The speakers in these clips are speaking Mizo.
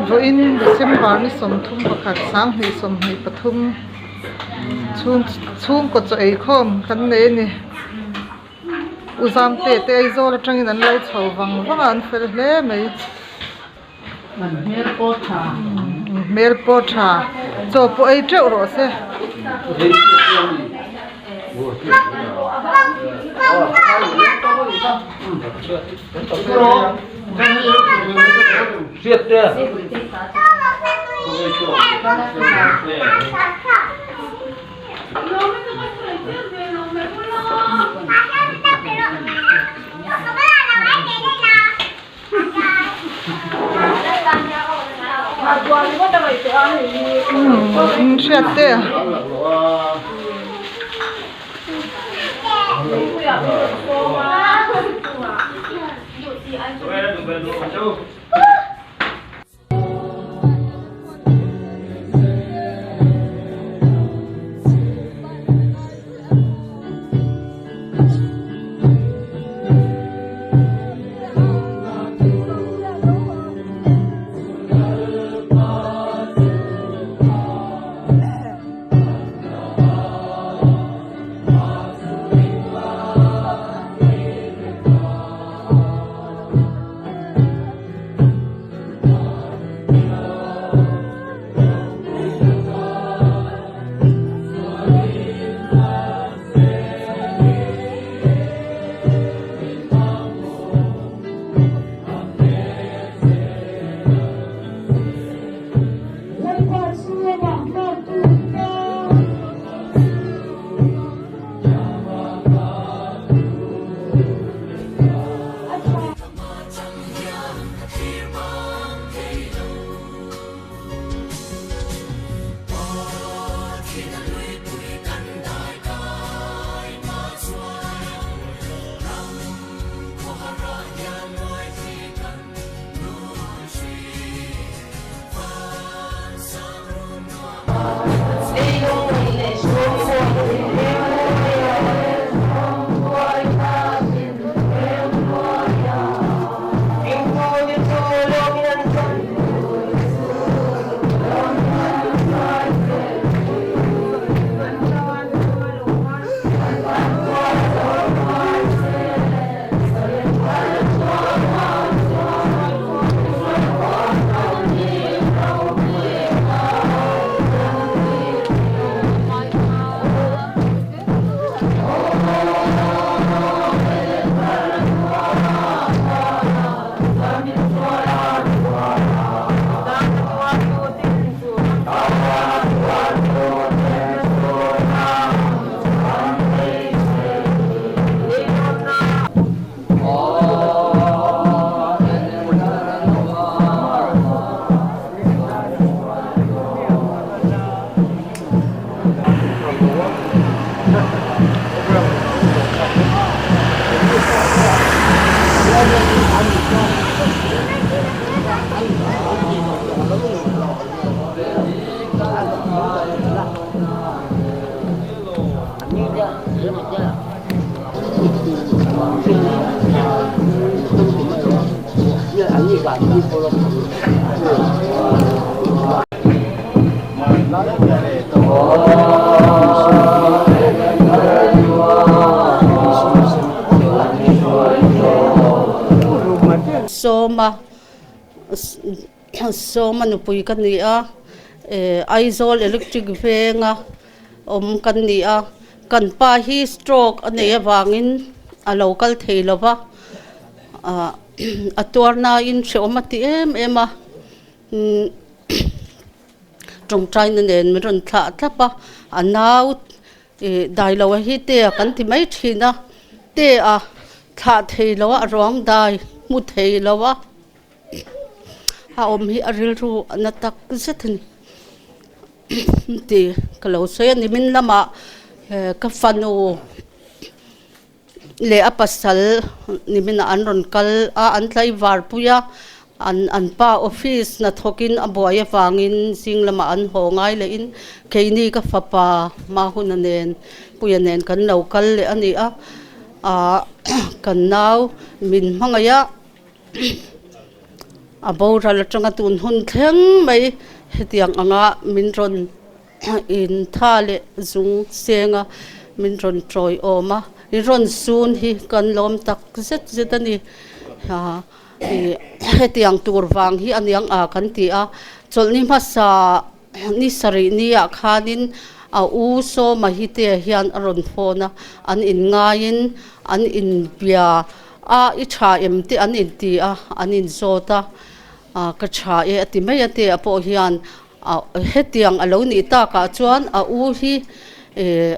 Vawiin December ni 31 2023 chhung chhungkaw chaw eikhawm kan nei a ni U Zamte te Aizawl atangin an lo chho vang vang a an fel hle mai. Hmel pawh tha. Hmel pawh tha. Chaw pawh ei teuh rawh se. Umm hriat te a. Sawma Sawma nupui ka ni a, Aizawl Electric venga awm kan ni a, kan pa hi stroke a neih avangin a lo kal thei lo va, a tuar nain hrehawm a ti em em a, tawngtaina nen min rawn thlah thlap a, a nau. Ih Dailoa hi Tea kan ti mai thin a, Tea thlah thei lo a, a ruang dai hmu thei lo a, a awm hi a rilru a na tak zet a ni tih ka lo sawi a ni. Min lamah ka fanu leh a pasal niminah an rawn kal a, an tlaivar pui a, an an pa office hnathawkin a buai avangin zing lamah an haw ngai lehin keini ka fapa Mahuna nen Puia nen kan lo kal leh a ni a, ah kan nau min hmangaih a. A boral atanga tun hun thleng mai hetiang anga min rawn in tha leh zung seng a min rawn tawiawm a in rawn sun hi kan lawm tak zet zet a ni ih hetiang tur vang hi a niang a kan ti a chawlhni hmasa ni sarih ni ah khanin a u sawma hi te hian a rawn phone a an in ngaiin an inbia a i tha em te an inti a an inzawt a ah ka tha e a ti mai a te ah pawh hian ah hetiang a lo nih takah chuan a u hi eh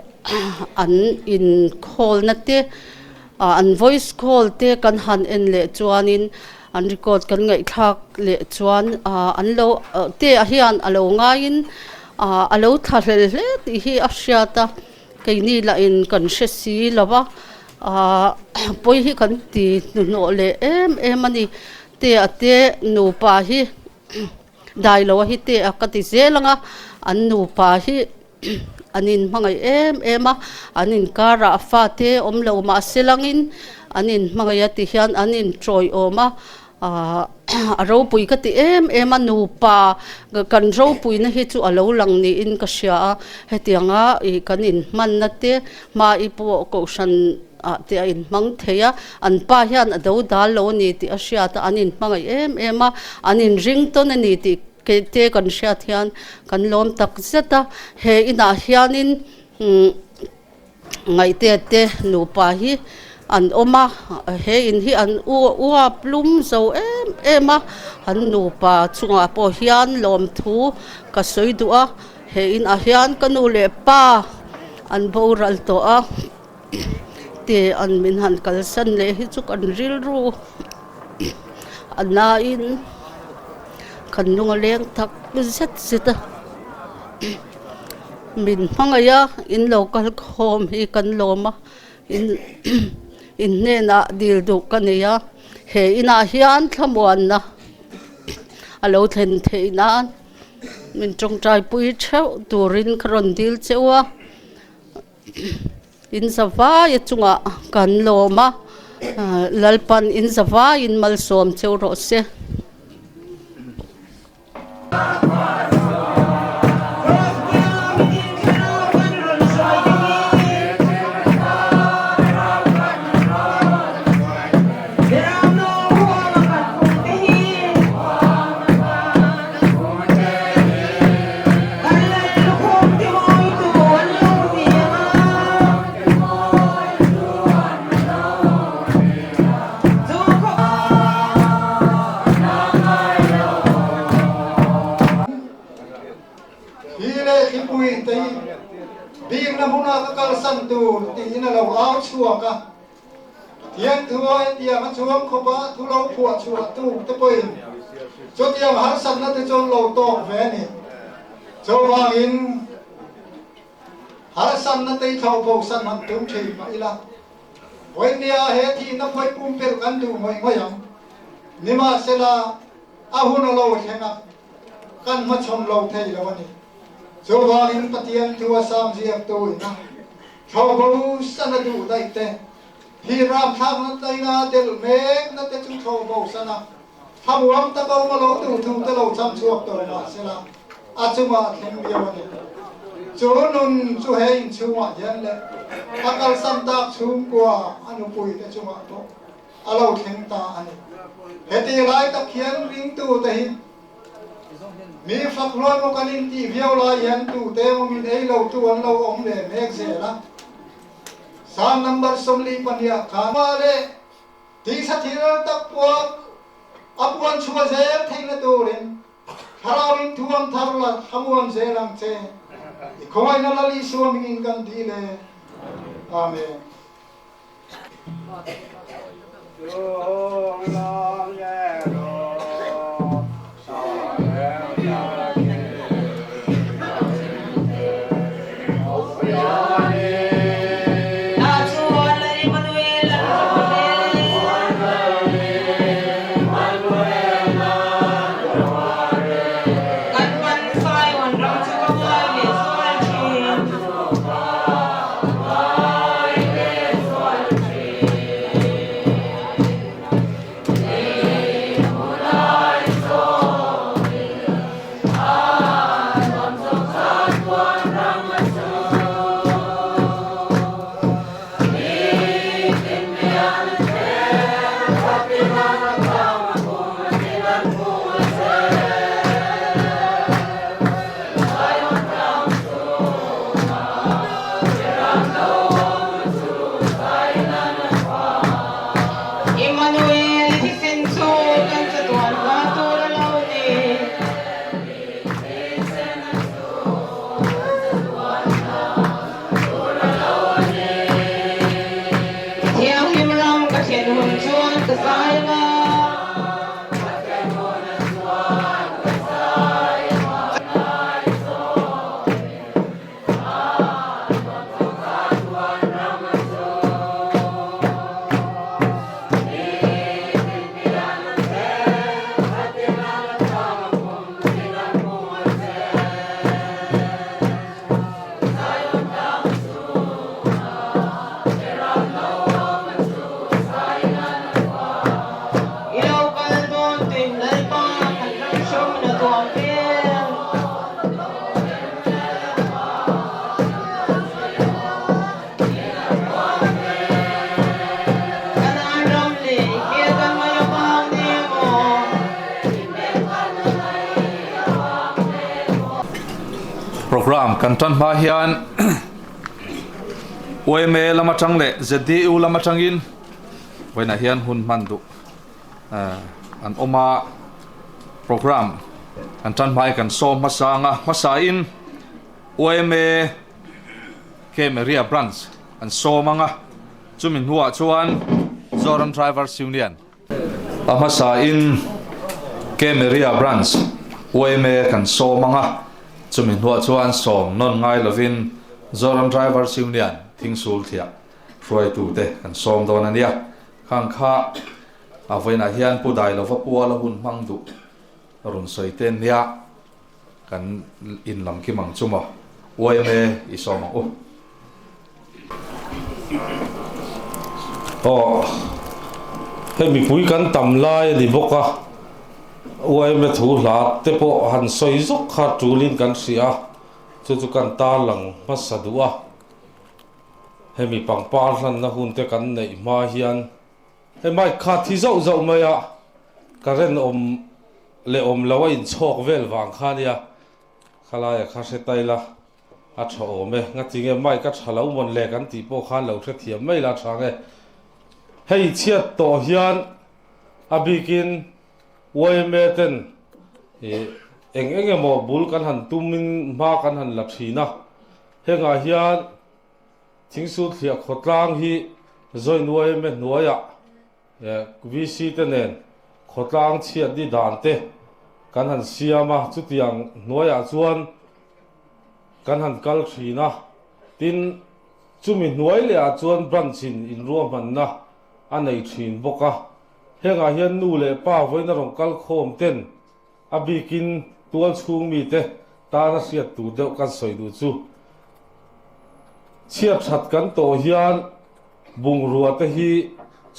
an inkhawlna te ah an voice call te kan han en leh chuanin an record kan ngaihthlak leh chuan ah an lo te ah hian a lo ngaiin ah a lo thla hlel hle tih hi a hriat a. Keini lahin kan hre si lo va, aah pawi hi kan ti hnuhnawh leh em em a ni. Te a te nupa hi dai lo a hi te a ka ti zel ang a, an nupa hi an inhmangaih em em a, an inkarah fate awm lo mah se langin an inhmangaih a ti hian an intawiawm a. Aah a ropui ka ti em em a, nupa kan ropuina hi chu a lo lang niin ka hria a, hetianga ih kan inhmanna te hma i pawh kohhran ah te a inhmang thei a, an pa hian a do dal lo a ni tih a hriat a, an inhmangaih em em a, an inring tawn a ni tih te kan hriat hian kan lawm tak zet a, he inah hianin umm. Ngaihte te nupa hi an awm a, he in hi an uap lum zo em em a, an nupa chungah pawh hian lawmthu ka sawi duh a, he inah hian ka nu leh pa an boral tawh a, te an min han kalsan leh hi chu kan rilru a nain kan lung a leng tak zet zet a. Min hmangaih a, in lo kal khawm hi kan lawm a, in in hnenah dil duh ka nei a, he inah hian thlamuanna a lo thlen theih nan min tawngtai pui theuh turin ka rawn dil cheu a, in zavai a chungah kan lawm a, Lalpan in zavaiin malsawm cheu rawh se. Thli leh thlipui te hi bikna hmuna ka kalsan tur tiin a lo au chhuak a. Pathian thua hetiang a chuang khawpa thu lo phuah chhuah tuk te pawhin chutiang harsatna te chu an lo tawk ve a ni. Chuvangin harsatna te i thlauh bosan han tum thin mah ila. Vawinia he thihna phawi pumpelh kan duh ngawih ngawih ang. Nimahsela, a hun a lo thleng a, kan hmachhawn lo thei lo a ni. Chuvangin Pathian thu a sam ziaktu ina thlawhbo san a duh daih te, thih ramthlakna tlaina delh mekna te chu thlawhbo san a, thlamuang tak a awm a lo duh thu te lo cham chhuak tawh mahsela, a chungah a thleng viau a ni. Chu nun chu he inchhungah hian leh a kalsan tak chhungkua a nupuite chungah pawh a lo thleng ta a ni. Heti lai tak hian ringtute hi mi fak hluan maw kan intih viau lai hian tute emaw min ei lotu an lo awm ve mek zel a. Psalm number 42 khan mah leh tisa thil tak puak a puan chhuah zel theihna turin Thlarau in thuam thar la thlamuan zel ang che. I khawngaihna Lal Isua hmingin kan dil e. Amen. Program kan tan hma hian yma lam atang leh ZDU lam atangin vawiinah hian hun hman duh an awm a program kan tan hma hi kan sawm hmasa ang a hmasa in yma Camp Area Branch an sawm ang a chumi hnuah chuan Zoram Drivers Union A hmasain Camp Area Branch yma kan sawm ang a, chumi hnuah chuan sawm nawn ngai lovin Zoram Drivers Union thingsul thiah hruaitute kan sawm dawn a nia. Khang kha a vawiinah hian Pu Dailova puala hun hmang duh rawn sawi te nia kan inlam kim ang chu maw yma i sawm ang u. Aw, hei mipui kan tam lai a ni bawk a, yma thu hla te pawh han sawi zawk kha tulin kan hria a, chu chu kan tarlang hmasa duh a. Hemi pangpar hlanna hun te kan neih hma hian hei mic kha thi zauh zauh mai a, current awm leh awm lo a inchhawk vel vang kha nia, khalaia kha hre ta ila. A tha awm e, ngatinge mic a tha lo mawn le kan tih pawh khan lo hrethiam mai la tha nge. Hei chhiat tawh hian a bikin yma ten ih eng eng emaw bul kan han tumin hma kan han la thin a, hengah hian Thingsul thliah khawtlang hi join yma hnuaiah VC te nen khawtlang chhiat ni dan te kan han siam a, chutiang hnuaiah chuan kan han kal thin a, tin chumi hnuai leh ah chuan branch in inruahmanna a nei thin bawk a, hengah hian nu leh pa vawiin a rawn kal khawm ten a bikin tual chhung mite tana hriat tur deuh kan sawi duh chu chhiat that kan tawh hian bungrua te hi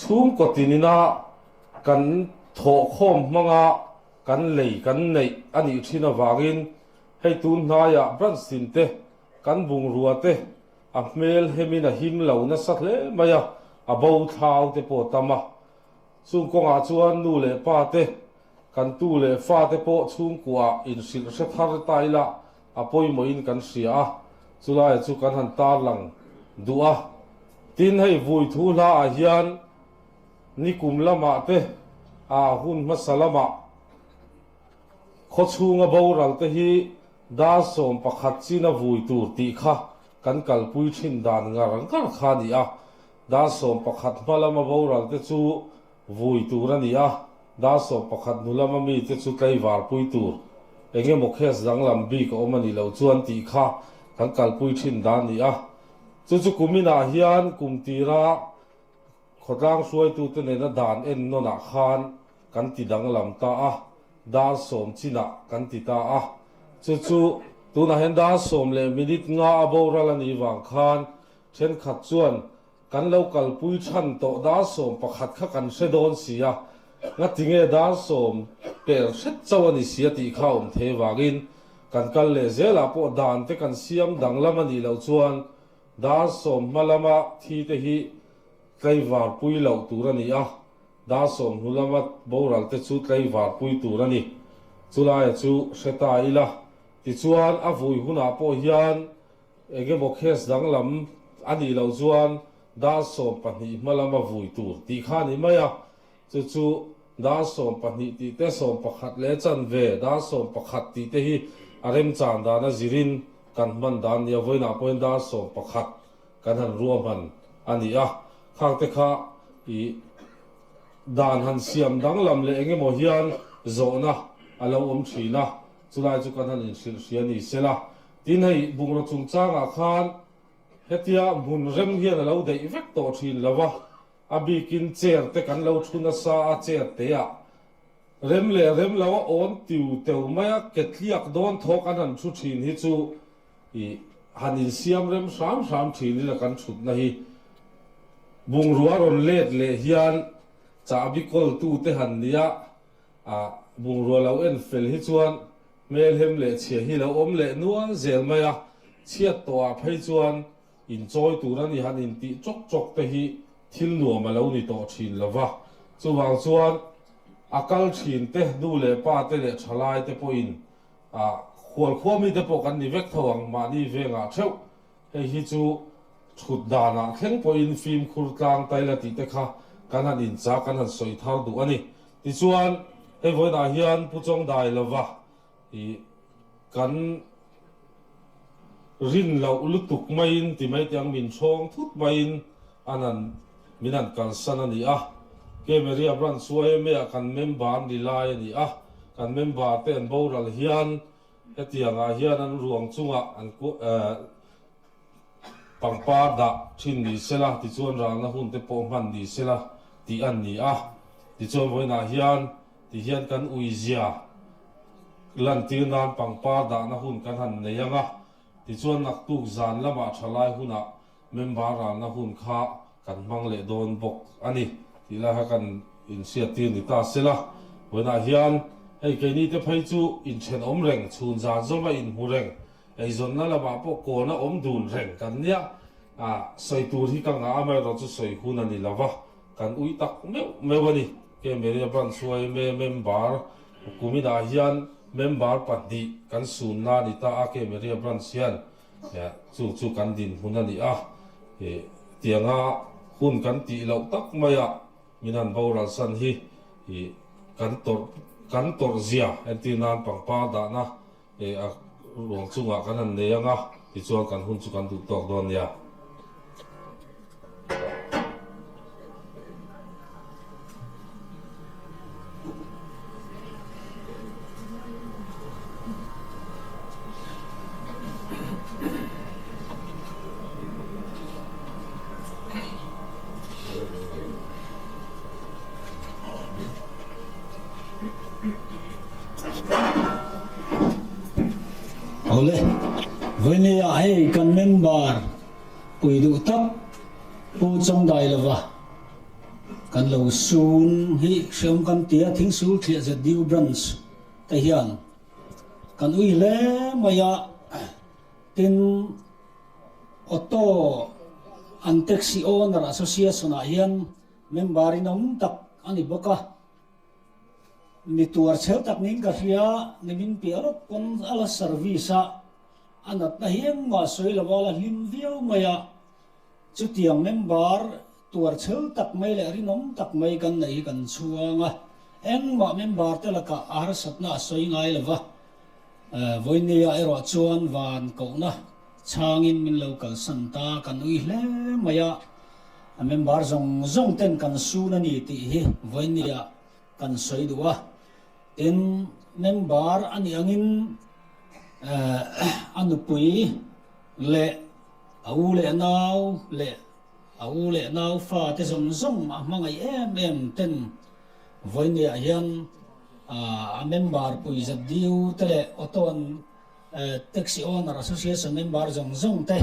chhungkaw tinina kan thawhkhawm hmanga kan lei kan neih a nih thin avangin hei tun hnaiah branch tin te kan bungrua te a hmel hemin a him lo nasa hle mai a, a bo thlau te pawh a tam a. Chung kawngah chuan nu leh pa te Kan tu leh fate pawh chhungkuaah inhrilh hre thar ta ila a pawimawhin kan hria a, chulai chu kan han tarlang duh a. Tin, hei vui thu hlaah hian nikum lamah te a hun hmasa lamah khawchhunga boral te hi Dar 11 china vui tur tih kha kan kalpui thin dan ngar ngar kha a ni a. Dar 11 hma lama boral te chu vui tur a ni a, dar 11 hnu lama mite chu tlaivar pui tur. Eng emaw case danglam bik a awm a nih loh chuan tih kha kan kalpui thin dan a ni a. Chu chu kuminah hian kum tira Khawtlang hruaitute nena dan en nawnah khan kan ti danglam ta a, dar sawm chinah kan ti ta a. Chu chu tunah hian dar sawm leh minute nga a boral a nih vang khan thenkhat chuan kan lo kalpui than tawh dar 11 kha kan hre dawn si a, ngatinge dar sawm pel hret chauh a ni si a tih kha a awm thei vangin kan kal leh zelah pawh dan te kan siam danglam a nih loh chuan Dar sawm hma lama thi te hi tlaivar pui loh tur a ni a, dar sawm hnu lama boral te chu tlaivar pui tur a ni. Chulaia chu hre ta ila. Tichuan a vui hunah pawh hian eng emaw case danglam a nih loh chuan dar 12 hma lama vui tur tih kha a ni mai a. Chu chu dar 12 tih te, 11 leh chanve, dar 11 tih te hi a remchan dan a zirin kan hman dan nia vawiinah pawhin dar 11 kan han ruahman a ni a. Khang te kha i dan han siam danglam leh eng emaw hian zawhna a lo awm thin a, chulai chu kan han inhrilh hria ni sela. Tin hei bungraw chungchangah khan hetia hmun rem hian a lo daih vek tawh thin lo va. A bikin chair te kan lo thu nasa a, chair te ah rem leh rem lo a awn tiu teu mai a, ke tliak dawn thaw kan han thu thin hi chu ih han insiam rem hram hram thin ila kan thutna hi bungrua rawn let leh hian chahbi kawltu te han nia ah bungrua lo en fel hi chuan hmelhem leh chhia hi lo awm leh nual zel mai a, chhiat tawh ah phei chuan Inchawi tur a ni han intih chawk chawk te hi thil nuam a lo ni tawh thin lo va. Chuvang chuan a kal thin te, nu leh pa te leh thalai te pawhin ah khualkhua mi te pawh kan ni vek tho ang mahni vengah theuh. Hei hi chu thut danah thleng pawhin fimkhur tlang taila tih te kha kan han inchah kan han sawi thar duh a ni. Tichuan hei vawiinah hian Pu Chawngdai lova I kan rin loh lutuk maiin ti mai te ang min chhawng thut maiin an han min han kalsan a ni a. Kemeria Branch YMA ah kan member ni lai a ni a, kan member te an boral hian hetiangah hian an ruang chungah an pangpar dah thin ni sela tichuan ralna hun te pawh hman ni sela tih an ni a. Tichuan vawiinah hian Ti hian kan uizia lantir nan pangpar dahna hun kan han nei ang a, tichuan naktuk zan lamah thalai hunah member ralna hun kha kan hmang leh dawn bawk a ni tih lai kha kan inhriattir ni ta sela. Vawiinah hian hei keini te phei chu inthenawm reng, chhun zan zawma inhmu reng, eizawnna lamah pawh kawna awm dun reng kan nia, sawi tur hi ka ngah amaherawh chu sawi hun a ni lova, kan ui tak meuh meuh a ni. Kemeria Branch yma member kuminah hian member pahnih kan sunna a ni ta a, Kemeria Branch hian chu chu kan dinhmun a ni a, tianga hun kan tih loh tak maia min han boral san hi kan tawrh kan tawrh zia entir nan pangpar dahna a ruang chungah kan han nei ang a, tichuan kan hun chu kan duh tawk dawn nia. Awle, vawinia hei kan member pui duh tak Pu Chawngdailova kan lo sun hi hreawm kan ti a, Thingsul Thliah ZDU Branch te hian kan ui hle mai a, tin Auto and Taxi Owner Association ah hian member in awm tak a ni bawk a. Mi tuar chhel tak niin ka hria, nimin piah lawk pawn a la service a, a natna hi engmah sawi lo a la hlim viau mai a, chutiang member tuar chhel tak mai leh rinawm tak mai kan neih hi kan chhuang a, engmah member te lakah a harsatna a sawi ngai lo va. Vawinia erawh chuan van kohna chhangin min lo kalsan ta, kan ui hle mai a, a member zawng zawng ten kan sun a ni tih hi vawinia kan sawi duh a. Tin, member a nih angin a nupui leh a u leh nau leh a u leh nau fate zawng zawng a hmangaih em em ten vawinia hian a member pui ZDU te leh Auto and Taxi Owner Association member zawng zawng te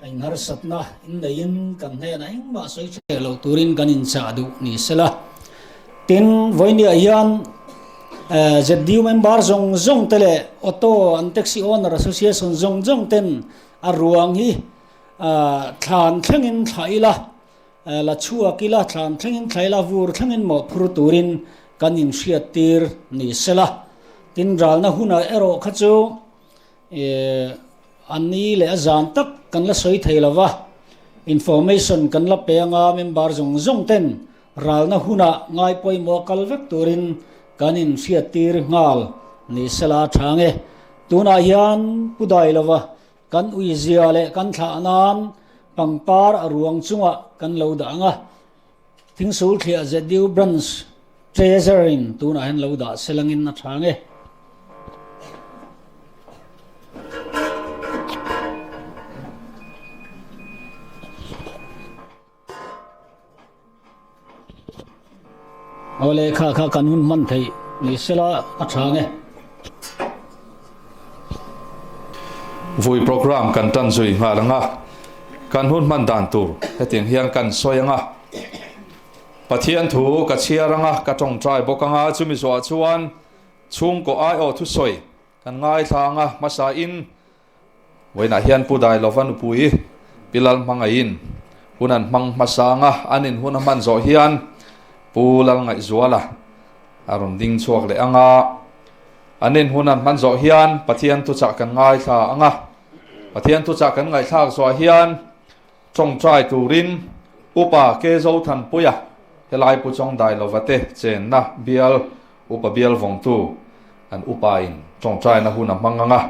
inharsatna inneiin kan hnenah engmah sawi hreh loh turin kan inchah duh ni sela. Tin, vawinia hian ZDU member zawng zawng te leh Auto and Taxi Owner Association zawng zawng ten a ruang hi thlan thlengin thlah ila, la chhuak ila, thlan thlengin thlah ila, vur thlengin mawhphur turin kan inhriattir ni sela. Tin, ralna hunah erawh kha chu a ni leh a zan tak kan la sawi thei lo va, information kan la pe anga member zawng zawng ten ralna hunah ngai pawimawh kal vek turin kan inhriattir nghal ni sela a tha nge. Tunah hian pu dai lova Kan uizia leh kan thlah nan pangpar a ruang chungah kan lo dah ang a, Thingsul thliah ZU Branch Treasurer in tunah hian lo dah selangin a tha nge. Awle kha kha kan hun hman theih ni sela a tha nge. Vui program kan tan zui nghal ang a, kan hun hman dan tur hetiang hian kan sawi ang a, Pathian thu ka chhiar ang a, ka tawngtai bawk ang a, chumi zawhah chuan chhungkaw aiawh thusawi kan ngaithla ang a, hmasa in Vawiinah hian Pu Dailova nupui Pi Lalhmangaiin hun an hmang hmasa ang a, an in hun a hman zawh hian Pu Lalngaihzuala a rawn ding chhuak leh ang a. An in hun an hman zawh hian Pathian thuchah kan ngaithla ang a, Pathian thuchah kan ngaihthlak zawh hian tawngtai turin Upa Ke Zothanpuia helai Pu Chawng Dailova te chenna bial Upa bial vawngtu an upain tawngtaina hun a hmang ang a,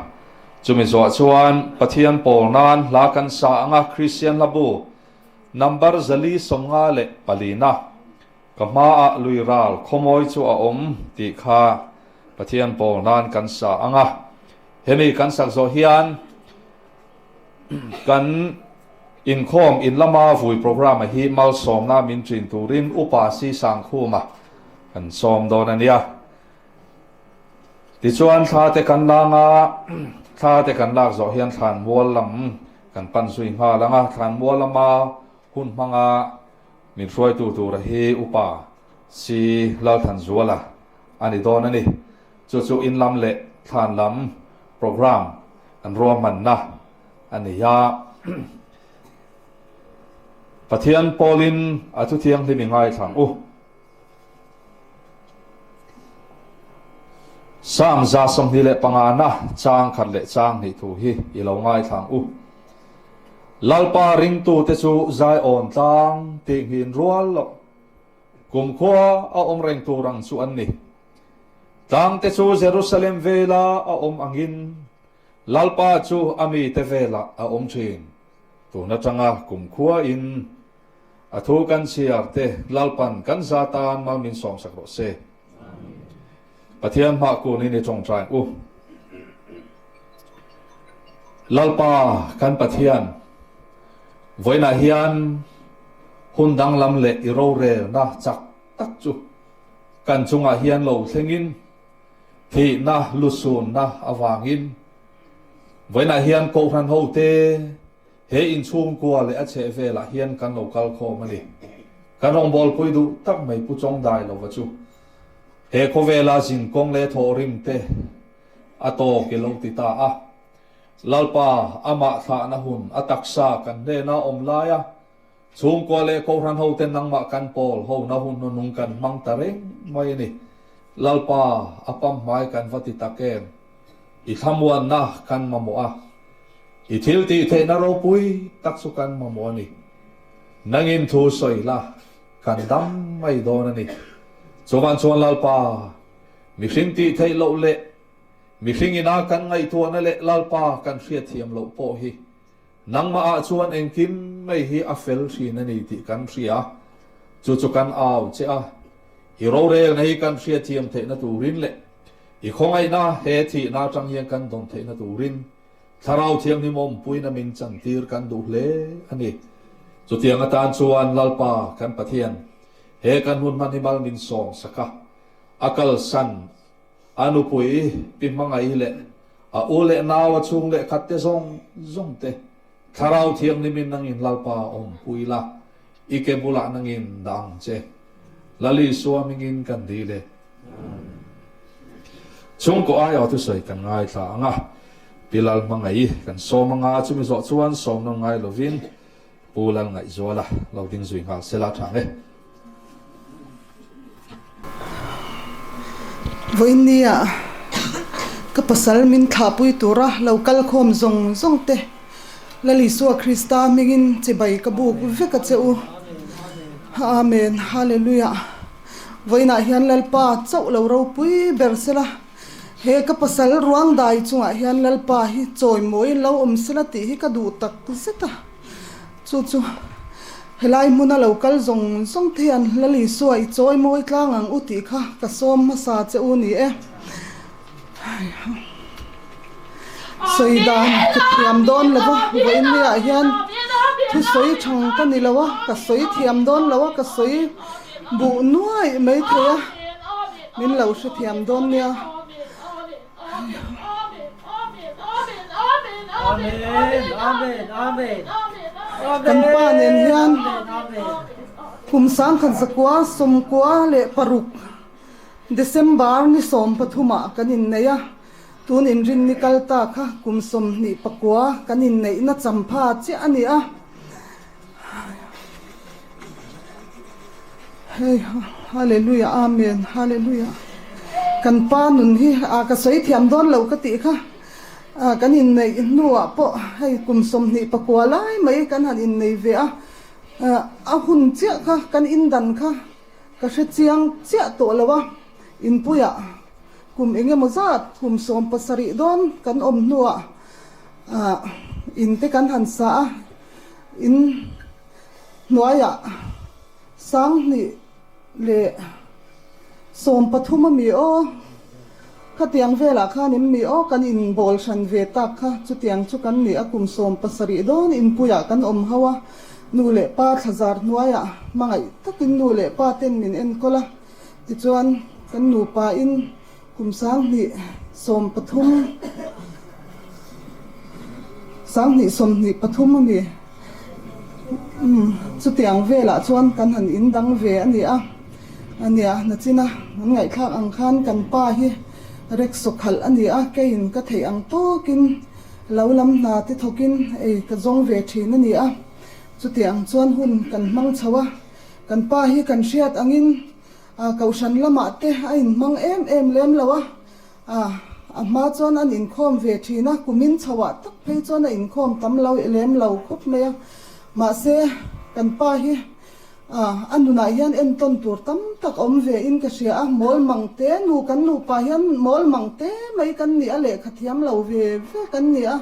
chumi zawh chuan Pathian pawl nan hla kan sa ang a, Kristian hlabu number 454 na ka hmaah lui ral khawmawi chu a awm tih kha Pathian pawl nan kan sa ang a, hemi kan sak zawh hian kan inkhawm in lama vui programme hi malsawmna min ṭin turin Upa Si Sangkhuma Kan sawm dawn a nia. Tichuan thla te kan lang a, thla te kan lak zawh hian thlanmual lam kan pan zui nghal ang a, thlanmual lama hun hmanga min hruaitu tura hi Upa Si Lalthanzuala a ni dawn a ni. Chu chu in lam leh thlan lam programme an ruahmanna a ni a. Pathian pawlin a thu thianghlim i ngaithlang u. Psalm 125 na chang khat leh chang hnih thu hi i lo ngaithlang u. Lalpa ringtute chu Zion tlang tih nghin rual loh kumkhua a awm reng tur ang chu an ni. Tlangte chu Jerusalem vela a awm angin Lalpa chu a mite velah a awm thin. Tun atanga kumkhua in A thu kan chhiar te Lalpan kan za tan mal min sawmsak rawh se. Pathian hmah kun in i tawngtai u. Lalpa kan Pathian, vawiinah hian hun danglam leh i rorelna chak tak chu kan chungah hian lo thlengin thihna lusunna avangin vawiinah hian Kohhran hote He inchhungkua leh a chheh velah hian kan lo kal khawm a ni. Kan rawngbawlpui duh tak mai Pu Chawngdai lova chu he khawvela zinkawng leh thawhrim te a tawk i lo ti ta a. Lalpa amah thlahna hun a taksa kan hnena awm laia chhungkua leh Kohhran hote nangmah kan pawl hona hun hnunung kan hmang ta reng mai a ni. Lalpa a pamhmai kan va ti tak em? I thlamuanna kan mamawh a. I thil tih theihna ropui tak chu kan mamawh a ni. Nangin thu sawi la, kan dam mai dawn a ni. Chuvan chuan Lalpa, mihring tih theih loh leh Mihring ina kan ngaihtuahna leh Lalpa kan hriatthiam loh pawh hi nangmah ah chuan engkim mai hi a fel thin a ni tih kan hria. Chu chu kan au che a, i rorelna hi kan hriatthiam theihna turin leh i khawngaihna he thihna atang hian kan dawn theihna turin Thlarau Thianghlim awmpuina min chantir kan duh hle a ni. Chutiang atan chuan Lalpa kan Pathian he kan hun hman hi mal min sawm sak a, a kalsan a nupui pi hmangaih leh a u leh nau a chhung leh khat te zawng zawng te Thlarau Thianghlimin nangin Lalpa awmpui la, i ke bulah nangin dah ang che. Lal Isua hmingin kan dil e. Chhungkaw aiawh thusawi kan ngaithla ang a, Pi Lal hmangaih kan sawm ang a, chumi zawh chuan sawm nawm ngai lovin Pu Lal Ngaihzuala lo ding zui nghal sela tha ang e. Vawiinnia ka pasal min thlahpui tura lo kal khawm zawng zawng te Lal Isua Krista hmingin chibai ka buk vek a che u. Amen Hallelujah. Vawiinah hian Lalpa chauh lo ropui ber sela, he ka pasal ruang dai chungah hian Lalpa hi chawimawiin lo awm sela tih hi ka duh tak zet a. Chu chu helai hmuna lo kal zawng zawng te hian Lal Isua i chawimawi tlang ang u tih kha ka sawm hmasa che u ni e. Sawi dan ka thiam dawn lo va, vawiinniah hian thusawi thang ka ni lo a, ka sawi thiam dawn lo a, ka sawi buh nuaih mai thei a, min lo hrethiam dawn nia. Kan pa nen hian kum sangkhat zakua sawmkua leh paruk December ni 13ah kan innei a, tun inrinni kal ta kha kum 29 kan inneihna champha chiah a ni a. Hei Hallelujah Amen Hallelujah kan pa nun hi a ka sawi thiam dawn lo ka tih kha a kan inneih hnuah pawh hei kum 29 lai mai kan han innei ve a, a hun chiah kha kan indan kha Ka hre chiang chiah tawh lo a, inpuiah kum eng emaw zat kum 17 dawn kan awm hnuah in te kan han sa a, in hnuaiah 2013 a mi aw, khatiang velah khan in mi aw kan inbawl hran ve tak kha, chutiang chu kan ni a, kum 17 dawn inpuiah kan awm ho a. Nu leh pa thlazar hnuaiah hmangaih takin nu leh pa ten min enkawl a, tichuan kan nupa in kum 2013, 2023 a ni, umm chutiang velah chuan kan han indang ve a ni a, a nia nachina an ngaihthlak ang khan kan pa hi rickshaw khalh a ni a, keiin ka theih ang tawkin Lo lam hna te thawkin ei ka zawng ve thin a ni a, chuti ang chuan hun kan hmang chho a, kan pa hi kan hriat angin kohhran lamah te a inhmang em em lem lo a, a hma chuan an inkhawm ve thin a, kumin chhoah tak phei chuan a inkhawm tam lo lem lo khawp mai a, mahse kan pa hi A nunah hian entawn tur tam tak awm ve in ka hria a, mawl mang te nu kan nupa hian mawl mang te mai kan ni a, lehkha thiam lo ve ve kan ni a,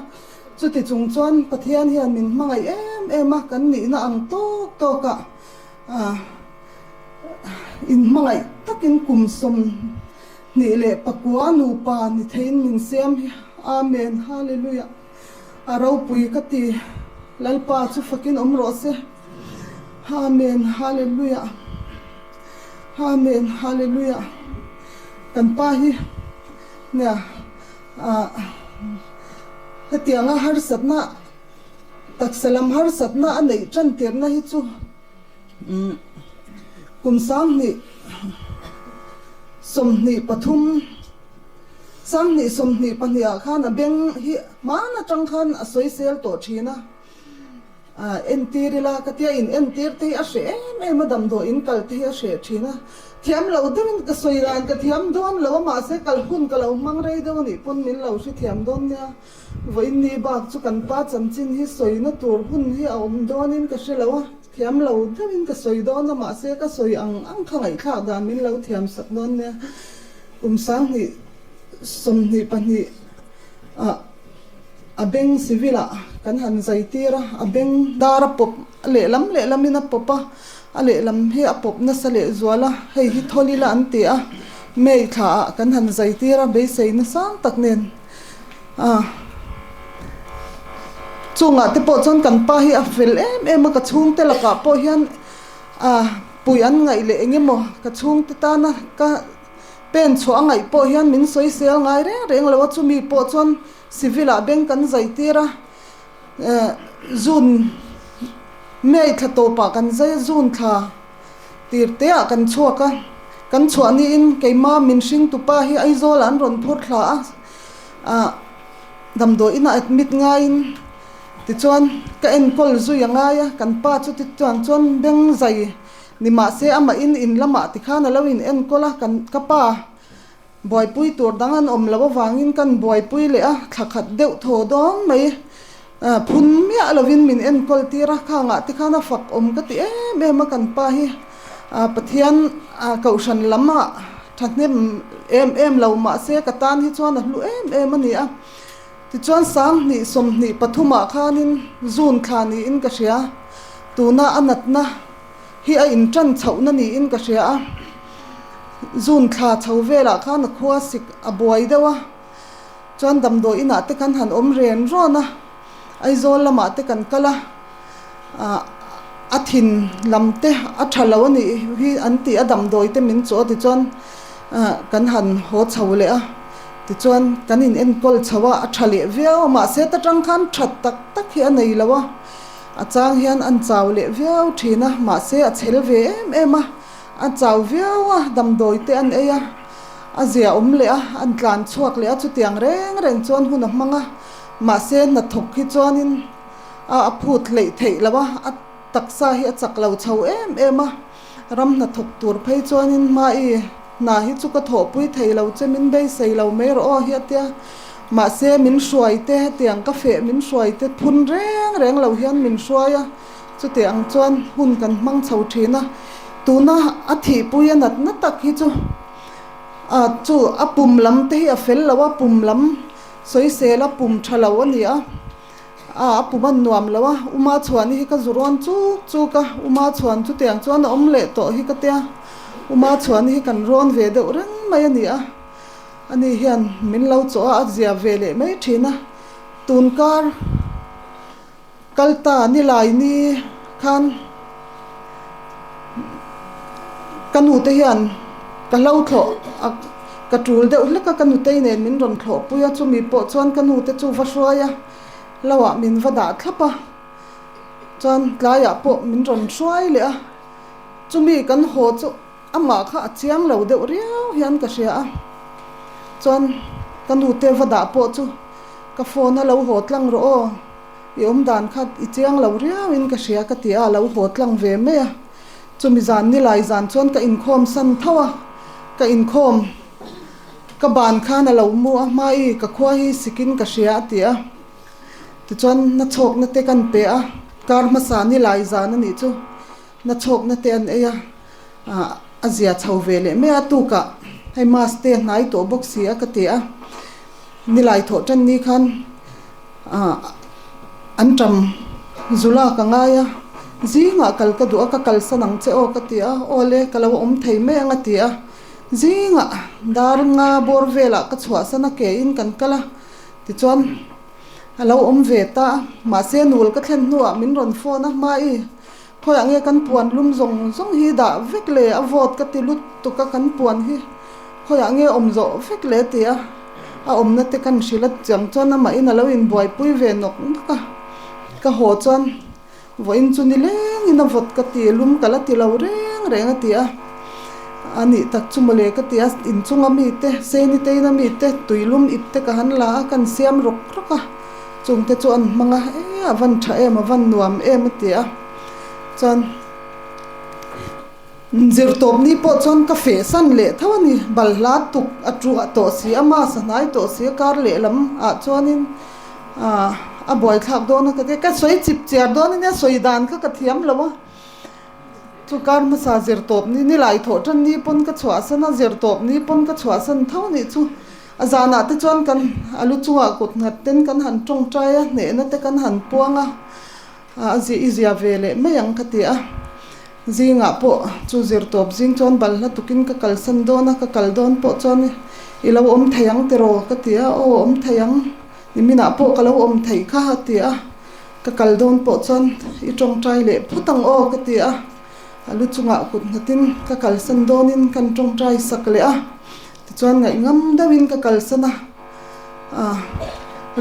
chuti chung chuan Pathian hian min hmangaih em em a, kan nihna ang tawk tawk ah in hmangaih takin kum 29 nupa ni theiin min siam hi Amen Hallelujah a ropui ka ti Lalpa chu fakin awm rawh se. Amen Hallelujah Amen Hallelujah Kan pa hi nia ah hetianga harsatna taksa lam harsatna a neih tan tirna hi chu umm kum 2023 2022 ah khan a beng hi hman atang khan a sawisel tawh thin a. Entir ila ka tia in entir te hi a hreh em em a, damdawi in kal te hi a hreh thin a, thiam lo deuhin ka sawi dan ka thiam dawn lo a, mahse kal hun ka lo hmang rei deuh a nih pawn min lo hre thiam dawn nia, vawiin ni bak chu kan pa chanchin hi sawina tur hun hi a awm dawnin ka hre lo a, thiam lo deuhin ka sawi dawn a, mahse ka sawi ang ang kha ngaihthlak dan min lo thiam sak dawn nia, kum 2000. 22 ah a beng civil ah kan han zai tir a, a beng dar a pawp a lehlam lehlam in a pawp a, a lehlam hi a pawp nasa leh zual a, hei hi thawl ila an ti a, May thla ah kan han zai tir a beisei nasang tak nen a chungah te pawh chuan kan pa hi a fel em em a, ka chhungte lakah pawh hian a pui an ngaih leh eng emaw ka chhungte tana ka pen chhuah a ngaih pawh hian min sawi sel ngai reng reng lo a, chumi pawh chuan civil ah bank kan zai tir a, June May thla tawpah kan zai a, June thla tir te ah kan chhuak a, kan chhuah niin keimah min hring tupa hi Aizawl ah an rawn phur thla a, ah damdawi inah admit ngaiin tichuan ka enkawl zui a ngai a, kan pa chu tichuan chuan beng zai ni mahse amahin in lamah tikhan a lo in enkawl a, kan ka pa buaipui tur dang an awm loh avangin kan buaipui leh a, thla khat deuh thaw dawn mai phun miah lovin min enkawl tir a, khangah tikhan a fak awm ka ti em em a kan pa hi Pathian kohhran lamah thahnem em em lo mahse ka tan hi chuan a hlu em em a ni a. Tichuan 20 23 ah khanin June thla niin ka hria, tuna a natna hi a intan chhohna niin ka hria a. June thla chho velah khan a khua sik a buai deuh a, chuan damdawi inah te kan han awm ren rawn a, Aizawl lamah te kan kal a, ah a thin lam te a tha lo a nih hi an tih a damdawi te min chu a tichuan ah kan han haw chho leh a tichuan kan in enkawl chho a a tha leh viau a mahse ta tang khan that tak tak hi a nei lo a a chang hian an chau leh viau thin a mahse a chhel ve em em a a chau viau a damdawi te an ei a a zia awm leh a an tlan chhuak leh a chutiang reng reng chuan hun a hmang a mahse hnathawk hi chuanin. a a phut hleih theih loh a, a taksa hi a chak lo chho em em a, ram hnathawk tur phei chuanin hmai hna hi chu ka thawhpui thei lo che min beisei lo mai rawh aw hi a tia, mahse min hruai te hetiang ka feh min hruai te phun reng reng lo hian min hruai a, chutiang ang chuan hun kan hmang chho thin a, tuna a thihpui a natna tak hi chu a chu a pum lam te hi a fel lo a, pum lam sawisel a pum tha lo a ni a. A a pum an nuam lo a, Uma chhuan hi ka zu rawn chuk chuk a, Uma chhuan chutiang chuan a awm leh tawh hi ka tia, Uma chhuan hi kan rawn ve deuh reng mai a ni a, ani hian min lo chawh a, a zia ve leh mai thin a, tun kar kal ta nilai ni khan ka nu te hian ka hlo thlawh a ka tul deuh hlek a ka nutei nen min rawn thlawh pui a chumi pawh chuan ka nu te chu va hruai a lo ah min va dah thlap a chuan tlaiah pawh min rawn hruai leh a chumi kan haw chu amah kha a chiang lo deuh riau hian ka hria a chuan ka nu te va dah pawh chu ka phone a lo haw tlang rawh aw. I awm dan kha i chiang lo riau in ka hria ka ti a, a lo haw tlang ve mai a. Chumi zan nilai zan chuan ka inkhawm san tho a, ka inkhawm ka ban khan a lo mu a, hmai ka khua hi sikin ka hria a ti a. Tichuan na chhawkna te kan pe a, kar hmasa nilai zan a nih chu na chhawkna te an ei a, a zia chho ve leh mai a, tukah hei mass te a hnai tawh bawk si a ka ti a. Nilai thawh tan ni khan an ṭam zula ka ngai a, zingah kal ka duh a, ka kalsan ang che aw ka ti a, aw le ka lo awm thei mai ang a ti a, zingah dar nga bawr velah ka chhuahsan a ke in kan kal a, tichuan a lo awm ve ta a, mahse nul ka thlen hnuah min rawn phone a, hmai khawiah nge kan puan lum zawng zawng hi dah vek le a vawt ka ti lutuk a kan puan hi khawiah nge awm zawh vek le a ti a. A awmna te kan hrilh a chiang chuan amahin a lo inbuaipui ve nawk nawk a, ka haw chuan vawiin chu ni lengin a vawt ka ti, lum ka la ti lo reng reng a ti a, a nih tak chu mawle ka ti a, inchunga mite, Seniteina mite tuilum ip te ka han la a, kan siam rawk rawk a, chungte chu an hmang a, e a van tha em, a van nuam em a ti a, chuan. Zirtawp ni pawh chuan ka feh san leh tho a ni. Balhla tuk a tuah tawh si a, mass a hnai tawh si a, kar lehlam ah chuanin a buaithlak dawn a ka ti a. Ka sawi chip chiar dawn a nia, sawi dan kha ka thiam lo a. Chu kar hmasa zirtawp ni, nilai thawh tan ni pawn ka chhuahsan a, zirtawp ni pawn ka chhuahsan tho nih chu. A zanah te chuan kan a lu chungah kut nghat ten kan han tawngtai a, hnehna te kan han puang a, a zi i zia ve leh mai ang ka ti a. Zingah pawh chu zirtawp zing chuan balhla tukin ka kalsan dawn a, ka kal dawn pawh chuan i lo awm thei ang tiraw ka ti a, aw awm thei ang, niminah pawh ka lo awm thei kha a ti a, ka kal dawn pawh chuan i tawngtai leh phawt ang aw ka ti a, a lu chungah kut nghatin ka kalsan dawnin kan tawngtai sak leh a. Tichuan ngaihngam deuhin ka kalsan a, ah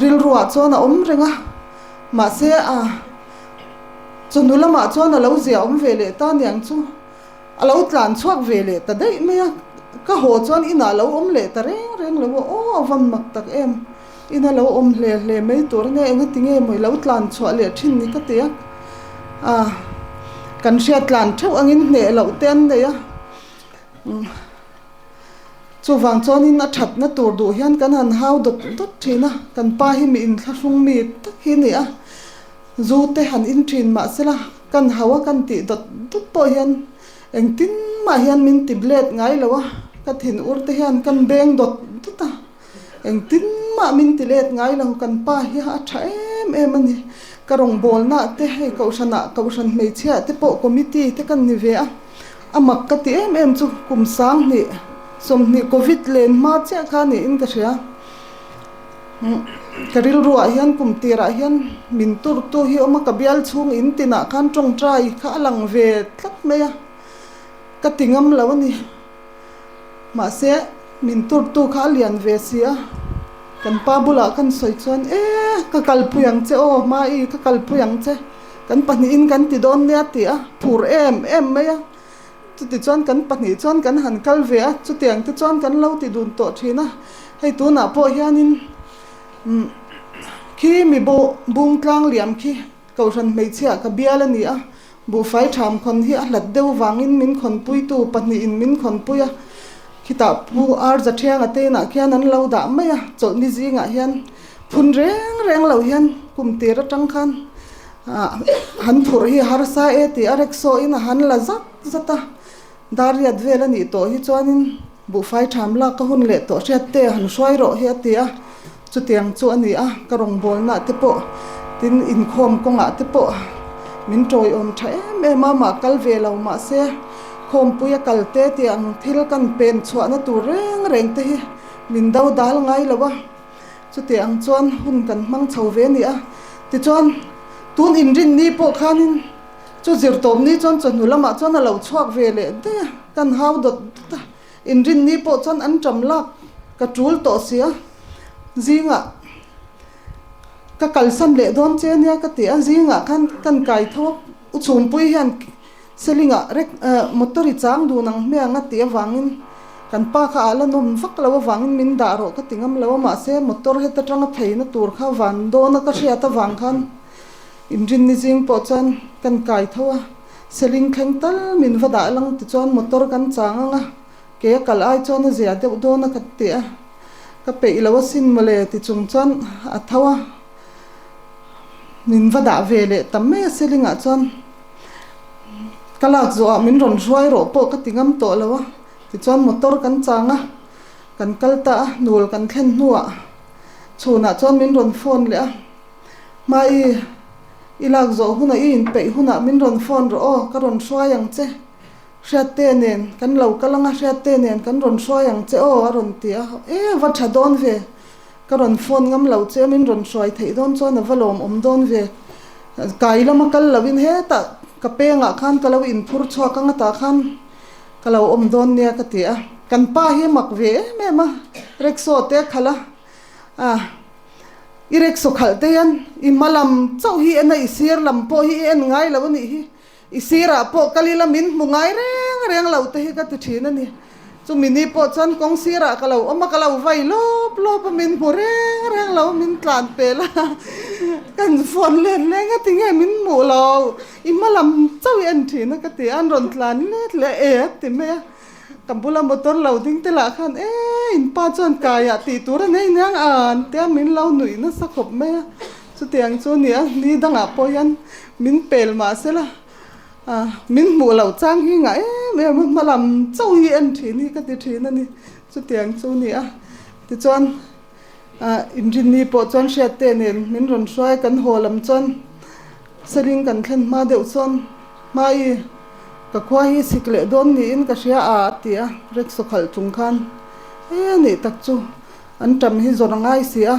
rilruah chuan a awm reng a, mahse ah chawhnu lamah chuan a lo zia awm ve leh ta niang chu a lo tlan chhuak ve leh ta daih mai a, ka haw chuan inah a lo awm leh ta reng reng lo a, aw a van mak tak em, ina lo awm hle hle mai tur ania engati nge maw i lo tlan chhuah leh thin ni ka ti a, ah kan hriat tlan theuh angin hneh loh te an nei a. Chuvang chuanin a thatna tur duh hian kan han hau dawt dawt thin a, kan pa hi mi inthlahrung mi tak hi a ni a, zu te han in thin mah sela kan hau a kan tih dawt dawt pawh hian engtin mah hian min ti blet ngai lo a, ka thin ur te hian kan beng dawt dawt a, engtin mah min ti let ngai lo, kan pa hi a tha em em a ni, ka rawngbawlnaah te hei kohhranah kohhran hmeichhiaah te pawh committee te kan ni ve a. A mak ka ti em em chu kum 20 20 covid len hma chiah kha niin ka hria. Ka rilruah hian kum tirah hian min turtu hi awm a, ka bial chhung in tinah khan tawngtai kha a lang ve tlat mai a, ka ti ngam lo a ni. Mahse min turtu kha a lian ve si a, kan pa bulah khan sawi chuan e ka kalpui ang che aw hmai ka kalpui ang che. Kan pahnihin kan ti dawn nia tih a phur em em mai a, chutichuan kan pahnih chuan kan han kal ve a, chutiang te chuan kan lo ti dun tawh thin a, hei tunah pawh hianin umm khi mi bo bung tlang liam khi Kohhran hmeichhia ka bial a ni a, buhfai tham khawn hi a hlat deuh vangin min khawnpuitu pahnihin min khawnpui a, khitah Pu Ar Zathianga te inah khian an lo dah mai a, chawlhni zingah hian Phun reng reng lo hian kum tir atang khan han phurh hi harsa e tih a rickshaw in a han la zat zat a, dar riat vel a nih tawh hi chuanin buhfai tham lak ka hun leh tawh hriat te han hruai rawh hi a ti a, chutiang chu a ni a, ka rawngbawlna te pawh tin inkhawm kawngah te pawh min tawiawm tha em em a, mah kal ve lo mahse khawmpui a kal te tih ang thil kan pen chhuahna tur reng reng te hi min do dal ngai lo a. Chuti ang chuan hun kan hmang chho ve a ni a. Tichuan, tun inrinni pawh khanin chu zirtawpni chuan chawhnu lamah chuan a lo chhuak ve leh daih a, kan hau dawt dawt a. Inrinni pawh chuan an ṭam lak ka ṭul tawh si a, zingah ka kalsan leh dawn che ania ka ti a, zingah khan kan kai tho a, u chhumpui hian Selingah rek motor i chang dun ang hmiang a tih avangin kan pa kha a la nawm vak lo avangin min dah rawh ka ti ngam lo a, mahse motor heta tanga pheina tur kha van dawna ka hriat avang khan inrinni zing pawh chuan kan kai tho a, Seling thleng tal min va dah lang tichuan motor kan chang ang a, ke a kal ai chuan a zia deuh dawn a ka ti a, ka peih lo asin mawle ti chung chuan a tho a, min va dah ve leh tam mai a Selingah chuan. Ka lak zawhah min rawn hruai rawh pawh ka ti ngam tawh lo a, tichuan motor kan chang a, kan kal ta a, nul kan thlen hnuah chhunah chuan min rawn phone leh a, Hmai i lak zawh hunah i inpeih hunah min rawn phone rawh aw, ka rawn hruai ang che, Hriatte nen kan lo kal ang a, Hriatte nen kan rawn hruai ang che aw a rawn ti a, e va tha dawn ve, Ka rawn phone ngam lo che, min rawn hruai theih dawn chuan a va lawmawm dawn ve. Kai lama kal loin hetah ka pengah khan ka lo inphur chhuak ang atah khan ka lo awm dawn nia ka ti a. Kan pa hi a mak ve em em a, rickshaw te a khalh a, ah i rickshaw khalh te hian i hma lam chauh hi en a, i sir lam pawh hi i en ngai lo a nih hi. I sirah pawh kal ila min hmu ngai reng reng lo te hi ka ti thin a ni. Chumi ni pawh chuan kawng sirah ka lo awm a, ka lo vai lawp lawp a, min hmu reng reng lo, min tlan pel a, kan phone let leng a tinge min hmuh lo, i hma lam chauh i en thin a ka ti a, an rawn tlan let leh e a ti mai a, ka bula motor lo ding te lah khan e in pa chuan kaiah tih tur a nei niang an tia min lo nuih nasa khawp mai a. Chutiang chu ni a, ni dangah pawh hian min pel mah se la, min hmuh loh chang hi ngah em em a, hma lam chauh hi en thin hi ka ti thin a ni. Chutiang chu ni a, Tichuan Inrinni pawh chuan Hriatte nen min rawn hruai kan haw lam chuan Seling kan thlen hma deuh chuan Hmai ka khua hi sik leh dawn niin ka hria a a ti a, rickshaw khalh chung khan e nih tak chu an ṭam hi zawrh a ngai si a,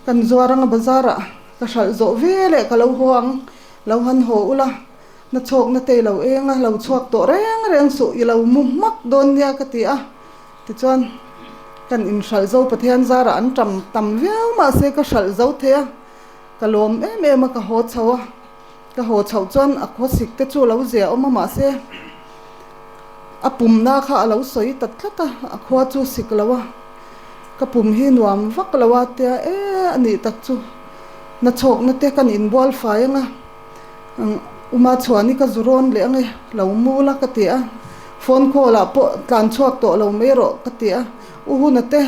kan zuar anga bazar ah ka hralh zawh ve leh ka lo haw ang, lo han haw ula na chhawkna te i lo eng a, lo chhuak tawh reng reng suh i lo mu hmak dawn nia ka ti a, tichuan kan inhralh zo Pathian zarah an ṭam tam viau mahse ka hralh zo thei a, ka lawm em em a ka haw chho a. Ka haw chhoh chuan a khawsik te chu a lo zia awm a mahse a pumna kha a lo sawi ta tlat a, a khua chu sik lo a, ka pum hi nuam vak lo a tia e a nih tak chu na chhawkna te kan inbual fai ang a, Uma chhuan i ka zu rawn leh ang e, lo mu la ka ti a, phone call ah pawh tlan chhuak tawh lo mai rawh ka ti a, U Huna te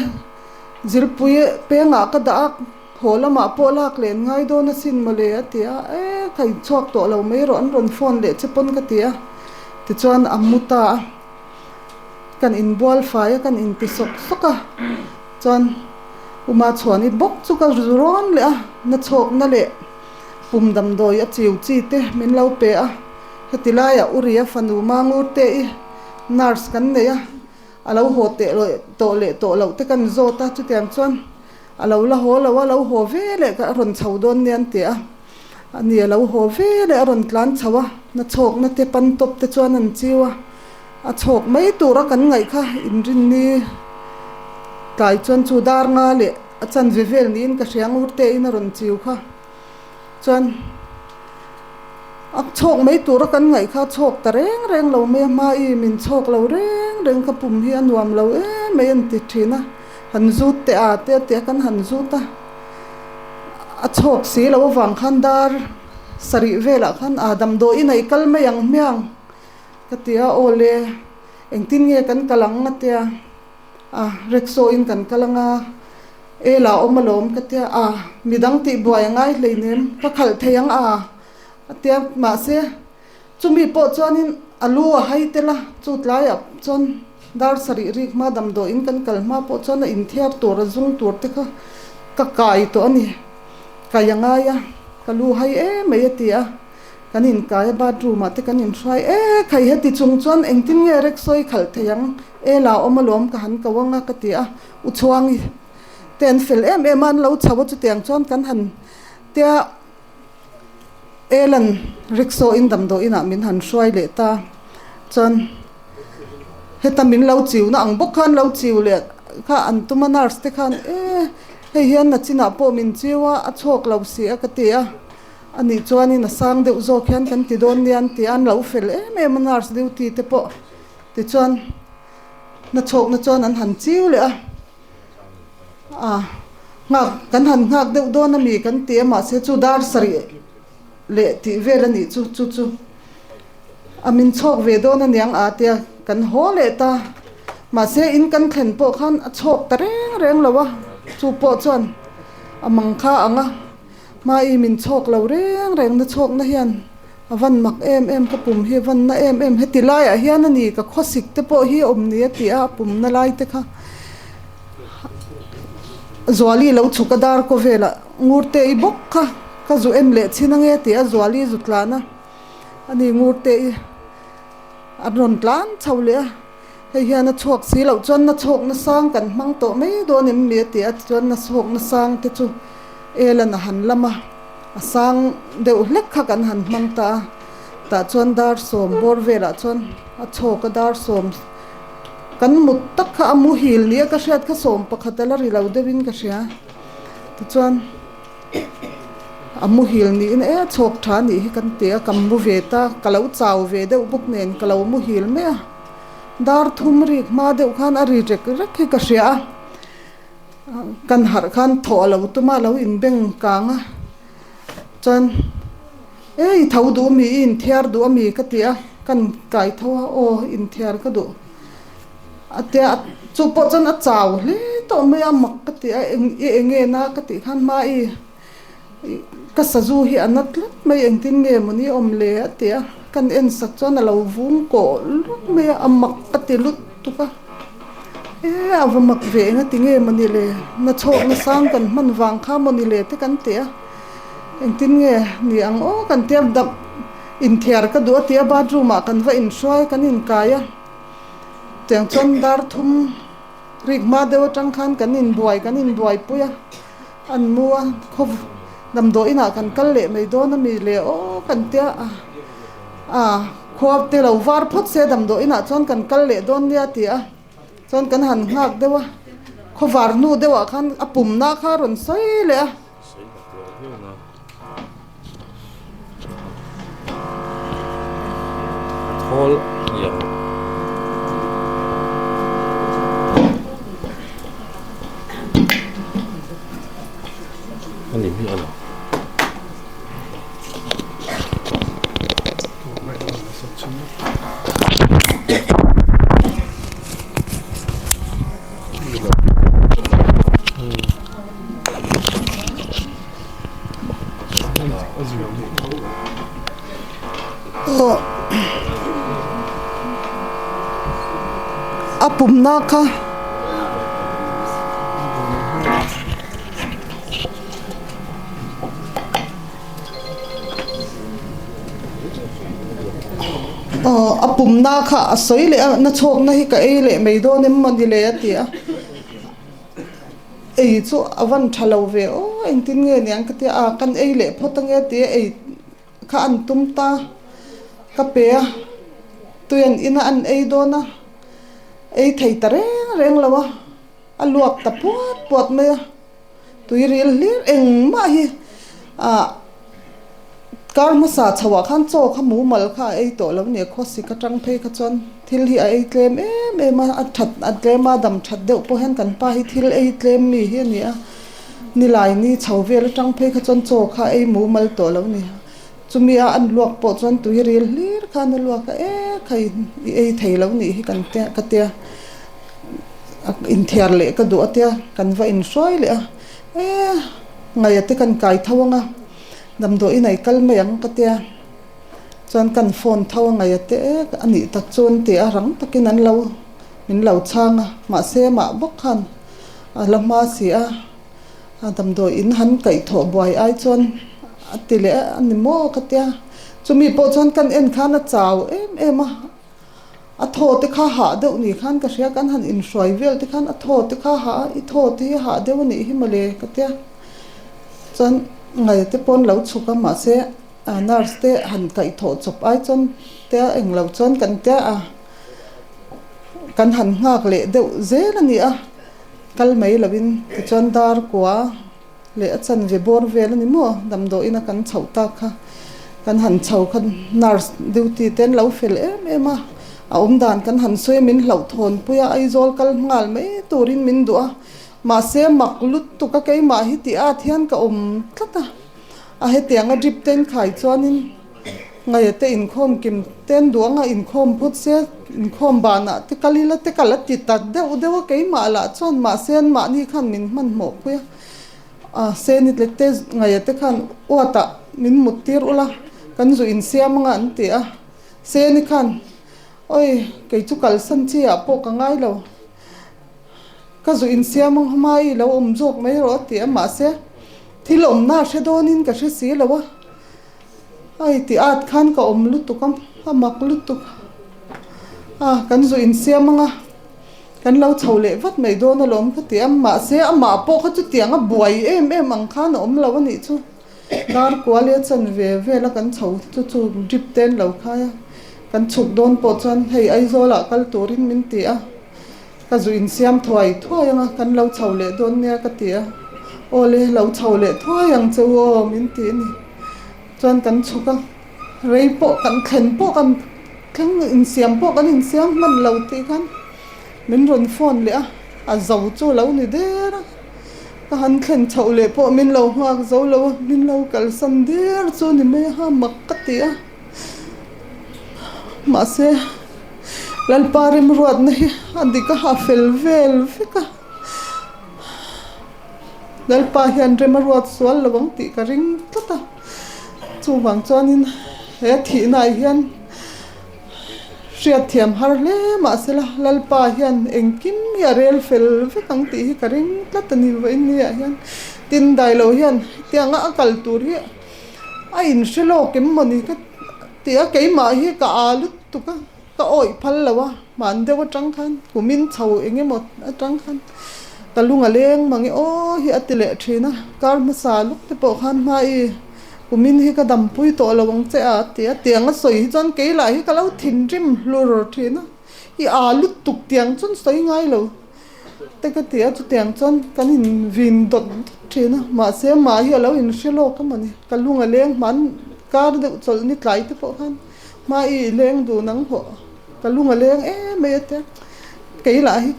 zirpui pengah ka dah a. Haw lamah pawh lak len ngai dawn asin mawle a ti a, e ka inchhuak tawh lo mai rawh an rawn phone leh che pawn ka ti a, tichuan a mu ta a, kan inbual fai a kan inti sawk sawk a, chuan Uma chhuani bawk chu ka zu rawn leh a, na chhawkna leh pum damdawi a chiu chi te min lo pe a, heti laiah U Ria fanu Mangur te i nurse kan nei a, a lo haw teh tawh leh tawh loh te kan zawt a, chutiang chuan A lo la haw lo a, lo haw ve leh ka rawn chho dawn nia an ti a. A ni, a lo haw ve leh a rawn tlan chho a, na chhawkna te pan tawp te chuan an chiu a. A chhawk mai tura kan ngaih kha inrinni tlai chuan chu dar nga leh a chanve vel niin ka hria ngur te in a rawn chiu kha. Chuan a chhawk mai tura kan ngaih kha a chhawk ta reng reng lo mai a, hma-i min chhawk lo reng reng ka pum hi a nuam lo em mai an ti thin a. Han zut teh a te a ti a, kan han zut a, a chhawk si lo avang khan dar sarih velah khan a damdawiin a i kal mai ang hmiang ka ti a, aw le engtin nge kan kal ang a tia, a rickshaw in kan kal ang a, e la awm alawm ka tia, a midang tih buai a ngai hleinem ka khalh thei ang a a tia mahse Chumi pawh chuanin a lu a hai tel a, chu tlaiah chuan dar sarih rik hma damdawiin kan kal hma pawh chuan a inthiar tur a zung tur te kha ka kai tawh a ni. Kai a ngai a, ka lu hai em mai a ti a, kan inkai a bathroom ah te kan inhruai e khai heti chung chuan engtin nge rek sawi khalh thei ang e la awm alawm ka han ko ang a ka ti a, U Chhuangi te an fel em em a an lo chho a chutiang chuan kan han tia. Elan rickshaw in damdawi inah min han hruai leh ta chuan heta min lo chiu na ang bawk khan lo chiu leh kha an tum a nurse te khan e hei hian na chinah pawh min chiu a a chhuak lo si a ka ti a anih chuanin a sang deuh zawk hian kan ti dawn nia an ti a an lo fel em em a nurse duty te pawh tichuan na chhawkna chuan an han chiu leh a. A nghak kan han nghak deuh dawn a mi kan ti a mahse chu dar sarih leh tih vel a nih chu chu chu a min chhawk ve dawn a niang a tia kan haw leh ta mahse in kan thlen pawh khan a chhawk ta reng reng lo a chu pawh chuan a mang kha ang a hmai min chhawk lo reng reng na chhawk na hian a van mak em em ka pum hi a van na em em heti laiah hian a ni ka khawsik te pawh hi a awm ni a ti a a pum na lai te kha Zuali lo chhuk a dar kaw velah Ngurte i bawk kha ka zu en leh chhin ange tih a Zuali zu tlan a a ni Ngurte i an rawn tlan chho leh a hei hian a chhuak si loh chuan na chhawk na sang kan hmang tawh mai dawn em mi a ti a tichuan na chhawk na sang te chu Elan a han lam a a sang deuh hlek kha kan han hmang ta a tah chuan dar sawm bawr velah chuan a chhawk a dar sawm Kan mut tak kha a muhil nia ka hriat kha 11 a la ri lo deuhin ka hria. Tichuan a muhil niin e chhawk tha nih hi kan ti a, ka mu ve ta, ka lo chau ve deuh bawk nen ka lo muhil mai a. Dar thum rik hma deuh khan a ri rek rek hi ka hria a, kan harh khan thawh a lo tum a, a lo inbeng kang a, chuan E i tho duh ami, i inthiar duh ami ka ti a, kan kai tho a, aw inthiar ka duh a tia, chu pawh chuan a chau hle tawh mai a, mak ka ti a, eng i eng nge na ka tih khan hma i ka sazu hi a na tlat mai engtin nge mawni awm le a ti a, kan en sak chuan a lo vung kawh lut mai a, a mak ka ti lut tuk a. E a va mak ve eng a ti nge mawni le na chhawk na sang kan hman vang kha mawni le te kan ti a engtin nge ni ang aw kan tia dam inthiar ka duh a tia bathroom ah kan va inhruai kan inkai a tiang chuan dar thum rik hma deuh atang khan kan inbuai kan inbuaipui a an mu a khaw damdawi inah kan kal leh mai dawn a mi le aw kan tia a a khua te lo var phawt se damdawi inah chuan kan kal leh dawn nia ti a chuan kan han nghak deuh a khaw var hnu deuh ah khan a pumna kha a rawn sawi leh a. A pumna kha aw a pumna kha a sawi leh a na chhawkna hi ka ei leh mai dawn em mawni le a ti a. Ei chu a van tha lo ve aw engtin nge niang ka tia a kan ei leh phawt ange tia ei kha an tum ta ka pe a tui an in a an ei dawn a ei thei ta reng reng lo a a luak ta puat puat mai a tui ril hlir engmah hi ah Kar hmasa chhoah khan chaw kha mumal kha a ei tawh lo nia khawsik atang phei kha chuan thil hi a ei tlem em em a, a that a tlem a dam that deuh pawh hian kan pa hi thil ei tlem mi hi a ni a, nilai ni chho vel atang phei kha chuan chaw kha a ei mumal tawh lo ni. Chumi a an luak pawh chuan tui ril hlir khan a luak a, e khai i ei thei lo nih hi kan tia ka tia inthiar leh ka duh a tia kan va inhruai leh a, e ngaih te kan kai tho ang a. Damdawi in ai kal mai ang ka tia, chuan kan phone tho a ngaih a te ek a nih tak chu an ti a, rang takin an lo min lo chhang a, mahse mah bawk khan a la hma si a, a damdawi in han kaih thawh buai ai chuan a ti leh a ni maw ka tia, chumi pawh chuan kan en khan a chau em em a, a thaw te kha hah deuh ni khan ka hria, kan han inhruai vel te khan a thaw te kha hah a, i thaw te hi hah deuh a nih hi mawle ka tia. Chuan ngaih te pawn lo chhuk a mahse a nurse te han kaih thawh chawp ai chuan tia englo chuan kan tia a kan han nghak leh deuh zel a ni a kal mai lovin tichuan dar kua leh a chanve bawr vel a ni maw damdawiin a kan chhoh tak kha kan han chho kha nurse duty te an lo fel em em a a awm dan kan han sawi a min hlauhthawn pui a Aizawl kal nghal mai turin min duh a. Mahse mak lutuk a keimah hi tih at hian ka awm tlat a, a hetiang a drip ten khai chuanin ngaia te inkhawm kim ten duh anga inkhawm phawt se inkhawm banah te kal ila te kal a ti ta deuh deuh a keimah lah chuan mahse an mahni khan min hmanhmawh pui a, a seni tle te ngaia te khan uatah min mut tir ula kan zu insiam anga an ti a, seni khan awi kei chu kalsan chi ah pawh ka ngai lo. Ka zu insiam ang hma i lo awm zawk mai rawh a ti a, mahse thil awmna a hre dawnin ka hre si lo a, ai ti at khan ka awm lutuk a, a mak lutuk a, kan zu insiam ang a, kan lo chho leh vat mai dawn alawm ka ti a, mahse amah pawh kha chutiang a buai em em ang khan a awm lo a nih chu, dar kual e chan ve vel a kan chho chu chu drip te an lo khai a, kan chhuk dawn pawh chuan hei Aizawl ah kal turin min ti a. Ka zu insiam thuai thuai anga kan lo chho leh dawn nia ka ti a, aw le lo chho leh thuai ang che u aw min ti a ni. Chuan kan chhuk a, rei pawh kan thlen pawh kan thleng insiam pawh kan insiam hman lo tih khan min rawn phone leh a, a zo chu a lo ni der a, ka han thlen chhoh leh pawh min lo nghak zo lo a, min lo kalsan der chu ni mai a, mak ka ti a, mahse. Lalpa remruatna hi a dik a, a fel vel vek a. Lalpa hian rem a ruat sual lo ang tih ka ring tlat a. Chuvang chuanin he thihnaah hian Hriatthiam har hle mahsela Lalpa hian engkim hi a rel fel vek ang tih hi ka ring tlat a ni vawiin ni ah hian. Tin Dailo hian hetianga a kal tur hi a inhre lawk em mawni ka ti a, keimah hi ka aa lutuk a, ka awih phal lo a, hman deuh atang khan kumin chho eng emaw atang khan ka lung a leng mang e aw hi a ti leh thin a, kar hmasa luk te pawh khan hmai kumin hi ka dampui tawh lo ang che a ti a, tiang a sawi hi chuan kei lah hi ka lo thinrim hlur thin a, i aa lutuk tiang chuan sawi ngai lo. Te ka ti a, chutiang chuan kan in vin dawt dawt thin a, mahse mah hi a lo in hre lawk a mawni, ka lung a leng hman kar deuh chawlh ni tlai te pawh khan hma i leng dun ang hawh, ka lung a leng em mai a tia, kei lah hi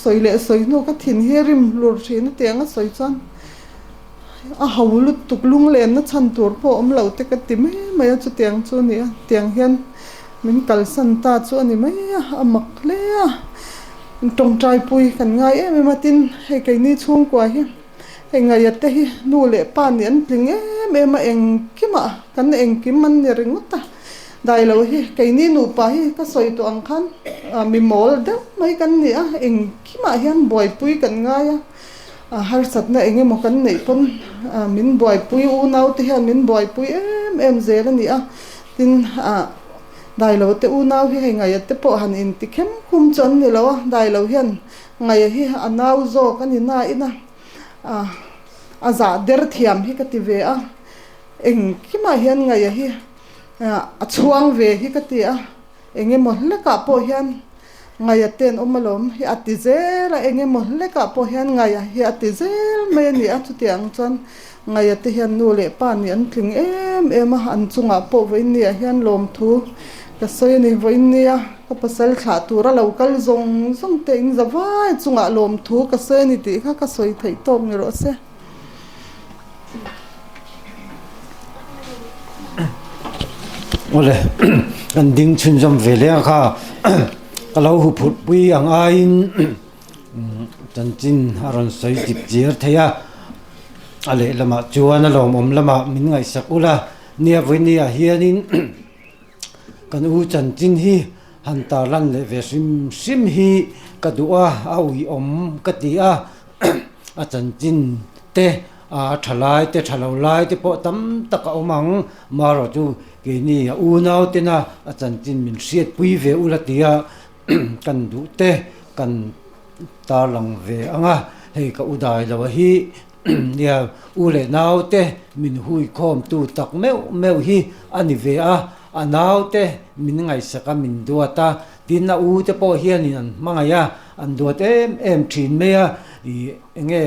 sawi leh sawi hnu ka thin hi a rim hlur thin a tiang a sawi chuan a ho lutuk lunglenna chhan tur pawh awm lo te ka ti mai mai a, chutiang chu a ni a, tiang hian min kalsan ta chu a ni mai a, a mak hle a. Tawngtaipui kan ngai em em a, tin hei keini chhungkua hi hei ngaia te hi nu leh pa nih an tling em em a, engkimah kan engkim an ni ringawt a, dai lo hi keini nupa hi ka sawi tawh ang khan mi mawl deuh mai kan ni a, engkimah hian buaipui kan ngai a, harsatna eng emaw kan neih pawn min buaipui unau te hian min buaipui em em zel a ni a, tin ah. Dailo te unau hi hei Ngaia te pawh han inti khem khum chu an ni lo a, Dailo hian Ngaia hi a nau zawk a ni na ina a zah der thiam hi ka ti ve a, engkimah hian Ngaia hi a chhuang ve hi ka ti a, eng emaw hlekah pawh hian Ngaia te an awm alawm hi a ti zel a, eng emaw hlekah pawh hian Ngaia hi a ti zel mai a ni a, chutiang chuan Ngaia te hian nu leh pa nih an tling em em a, an chungah pawh vawiin ni ah hian lawmthu ka sawi a ni. Vawiin nia ka pasal thlah tura lo kal zawng zawng te in za vai chungah lawmthu ka sawi a ni tih kha ka sawi theih tawk ni rawh se. Awle, kan ding chhunzawm ve leh a kha ka lo huphurh pui ang aiin Chanchin a rawn sawi chip chiar thei a, a lehlamah chuan a lawmawm lamah min ngaihsak ula, nia vawinia hianin kan u chanchin hi han tarlan leh ve hrim hrim hi ka duh a, a uiawm ka ti a, a chanchin te a tha lai te tha lo lai te pawh tam tak a awm ang, marawh chu keini a unau tena a chanchin min hriatpui ve ula tia. Kan duh te kan tarlang ve ang a, hei ka u dai lo a hi nia u leh nau te min hui khawm tu tak meuh meuh hi a ni ve a, a nau te min ngaihsak a min duat a, tin a u te pawh hianin an hmangaih a, an duat em em thin mai a, ih enge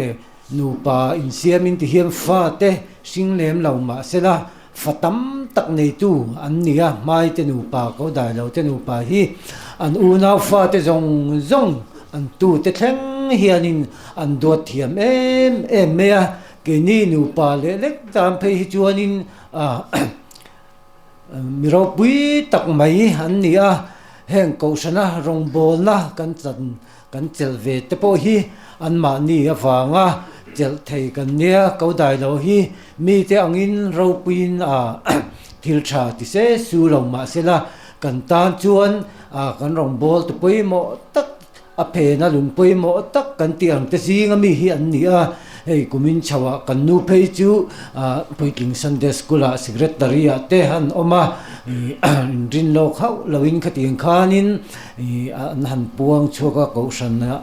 nupa insiamin ti hian fa te hring lem lo mahsela Fa tam tak neitu an ni a, hmai te nupa, ko dai lo te nupa hi an unau fate zawng zawng an tute thleng hianin an duat thiam em em mai a, keini nupa leh lek dan phei hi chuanin mi ropui tak mai an ni a, heng kohhrana rawngbawlna kan chan Kan chelh ve te pawh hi anmahni avanga chelh thei kan nia, ko dai lo hi mite angin ropuiin a thil tha ti se su lo mahsela kan tan chuan kan rawngbâwl tu pawimawh tak a phena lung pawimawh tak kan tih ang te zinga mi hi an ni a, hei kumin chhoah kan nu phei chu puitling Sunday School ah secretary ah te han awm a, inrin lawk hauh loin khatiang khanin Ih an han puang chhuak a kohhran ah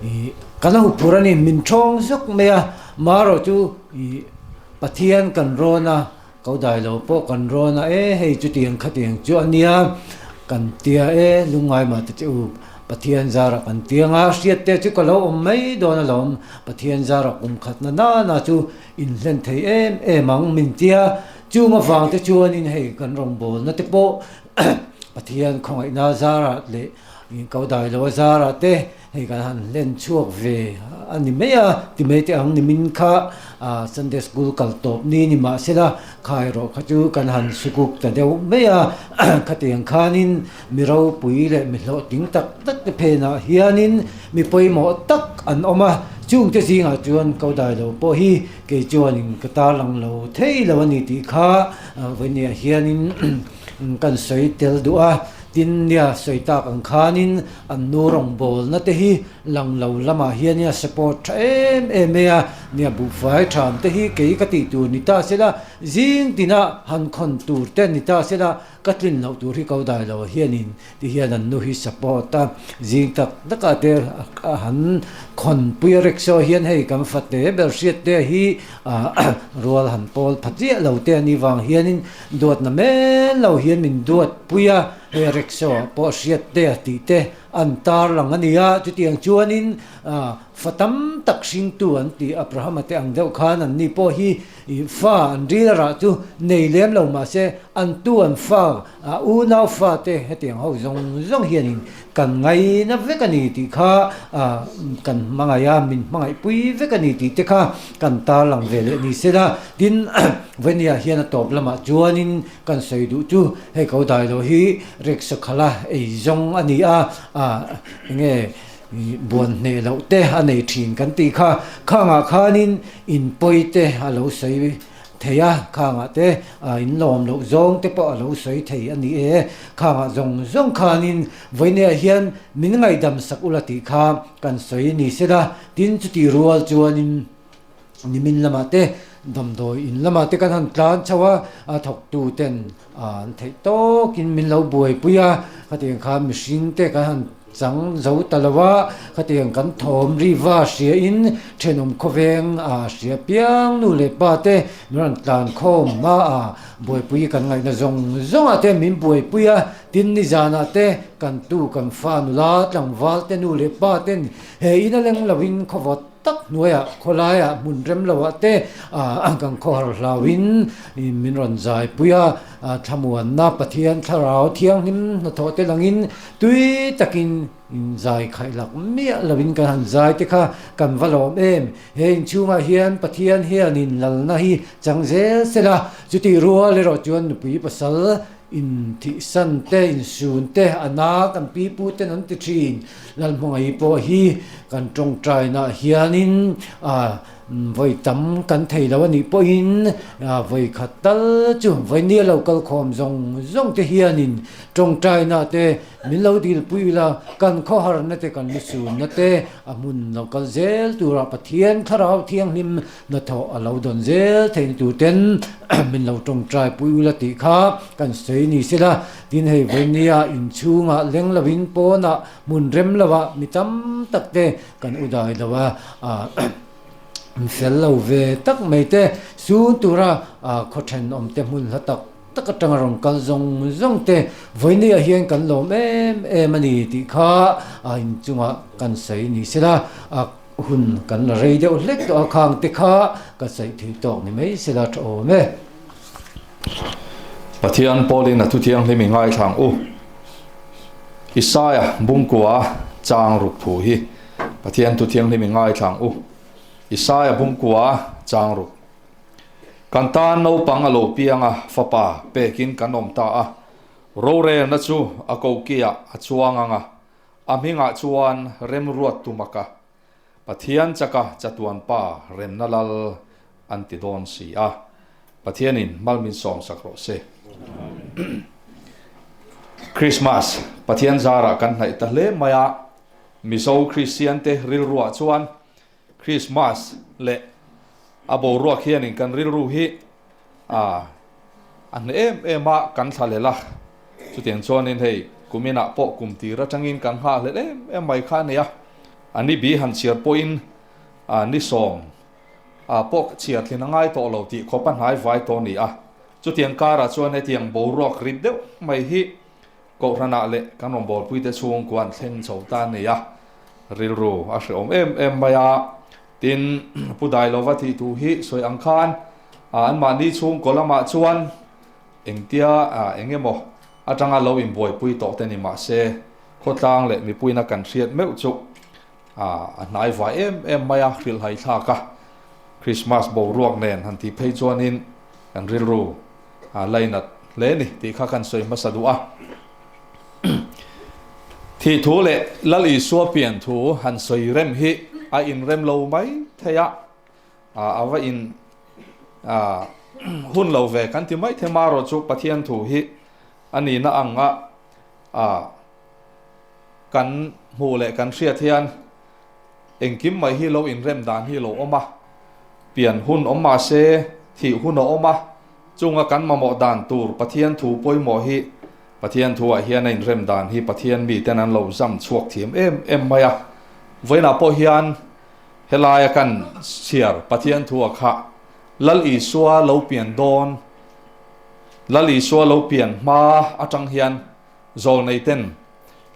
ih kan ho phur a ni min thawng zawk mai a marawh chu ih Pathian kan rawn a ko dai lo pawh kan rawn a e hei chutiang khatiang chu a nia kan tia e lungngai mah te chu Pathian zarah kan tiang a hriat te chu ka lo awm mai dawn alawm Pathian zarah kum khat na nana chu inhlen thei em em ang min tia chung avang te chuanin hei kan rawngbawlna te pawh Pathian khawngaihna zarah leh ko dai lo a zarah te hei kan han hlen chhuak ve a ni mai a, ti mai te ang nimin kha Sunday School kal tawp ni ni mahsela khai erawh kha chu kan han sukuk ta deuh mai a, khatiang khanin mi ropui leh mi hlawhtling tak tak te phenah hianin mi pawimawh tak an awm a, chungte zingah chuan ko dai lo pawh hi kei chuanin ka tarlang lo thei lo a ni tih kha vawinia hianin Kan sawi tel duh a, Tin, nia sawi tak ang khanin an nu rawngbawlna te hi lang lo lamah hian nia support tha em em mai a, nia buhfai tham te hi kei ka tih tur ni ta sela, zing tina han khawn tur te ni ta sela, ka tlin loh tur hi ko dai lo hianin ti hian an nu hi support a, zing tak takah te a han khawn pui a rickshaw hian hei kan fate ber hriat te hi rual han pawl pha chiah lo te a nih vang hianin duatna mel lo hian min duat pui a, hei rickshaw ah pawh hriat te a tih te an tar lang a ni a, chutiang chuanin fa tam tak hringtu an tih Abrahama te ang deuh khan an ni pawh hi I fa an ril a rah chu nei lem lo mahse an tu an fa a unau fa te hetiang ho zawng zawng hianin kan ngaina vek a ni tih kha kan hmangaih a, min hmangaihpui vek a ni tih te kha kan tarlang ve leh ni se la. Tin, Venia hian a tawp lamah chuanin kan sawi duh chu hei ko dai lo hi riksakhala ei zawng a ni a, enge Buan hneh loh te a nei thin kan tih kha, khangah khanin in pawi te a lo sawi thei a, khangah te in lawm loh zawng te pawh a lo sawi thei a ni e, khangah zawng zawng khanin vawineah hian min ngaihdam sak ula tih kha kan sawi ni sela, tin chuti rual chuanin nimin lamah te damdawi in lamah te kan han tlan chho a, a thawktu ten an theih tawkin min lo buaipui a, khatiang khan mihring te kan han chang zo ta lo a, khatiang kan thawm ri va hria in thenawm khawveng a hria piang nu leh pa te min rawn tlan khawm a, a buaipui kan ngaihna zawng zawng ah te min buaipui a, tin nizanah te kan tu kan fa nula tlangval te nu leh pa ten he in a leng lo in khawvawt tak hnuaiah khawlaiah hmun rem loah te kan khawhar hlauhin min rawn zaipui a, thlamuanna Pathian thlarau thianghlim hnathawh te langin tui takin zai khaih lak miah loin kan han zai te kha kan va lawm em. He inchhungah hian Pathian hianin lalna hi chang zel sela, chutih rual erawh chuan nupui pasal Inthihsan te, insun te, a na kan pi pu ten an ti thin. Lalhmangaih pawh hi kan tawngtainaah hianin vawi tam kan thei lo a nih pawhin vawi khat tal chu vawi nia lo kal khawm zawng zawng te hianin tawngtainaah te min lo dilpui ila, kan khawharna te, kan lusunna te a hmun lo kal zel turah Pathian Thlarau Thianghlim Hnathawh a lo dawn zel theihna tur ten min lo tawngtai pui ula tih kha kan sawi ni sela, tin hei vawinia inchhungah leng lovin pawnah hmun rem lovah mi tam tak te kan u dai lo a, an fel lo ve tak mai te sun tura khaw thenawm te hmun hla tak tak atanga rawn kal zawng zawng te vawinia hian kan lawm em em a ni tih kha inchungah kan sawi ni sela. Hun kan la rei deuh hlek tawh a, khang te kha ka saih thei tawk ni mai sela tha awm e. Pathian Paulin a thuthianghlim i ngaithlang u. Isaia bungkua chang ruk thu hi Pathian thuthianghlim i ngaithlang u. Isaia bungkua chang ruk. Kan tan naupang a lo piang a, fapa pekin kan awm ta a, rorelna chu a kokiah a chuang ang a, A hmingah chuan remruat tumaka Pathian chaka chatuan pa remna lal an ti dawn si a, Pathianin mal min sawmsak rawh se. Christmas Pathian zarah kan hnaih ta hle mai a, Mizo Kristiante rilruah chuan Christmas leh a boruak hianin kan rilru hi a a hne em em a, kan thla lel a, chutiang chuanin hei kuminah pawh kum tir atangin kan nghah hlel em em mai kha a ni a, a ni bi han chhiar pawhin a ni sawm a pawh chhiar thlin a ngai tawh lo tih khawp a hnai vai tawh a ni a, chutiang karah chuan hetiang boruak rit deuh mai hi Kohhranah leh kan rawngbawlpuite chhungkua an thleng chho ta a ni a, rilru a hrehawm em em mai a, tin Pu Dailova tih thu hi sawi ang khan anmahni chhungkaw lamah chuan engtia eng emaw atanga lo inbuaipui tawh te ni mahse khawtlang leh mipuina kan hriat meuh chu a hnai vai em em mai a, hrilhhai thlak a, Krismas boruak nen han tih phei chuanin kan rilru a lainat hle ni tih kha kan sawi hmasa duh a. Thih thu leh Lal Isua pian thu han sawi rem hi a inrem lo mai thei a, a va in hun lo ve kan ti mai thei marawh chu Pathian thu hi a nihna ang a. Ah kan hmuh leh kan hriat hian engkim mai hi lo inrem dan hi lo awm a, pian hun awm mah se thih hun a awm a, chunga kan mamawh dan tur Pathian thu pawimawh hi Pathian thuah hian a inrem dan hi Pathian miten an lo zam chhuak thiam em em mai a. Vawiinah pawh hian helaia kan chhiar Pathian thua kha Lal Isua lo pian dawn, Lal Isua lo pian hma atang hian zawlneiten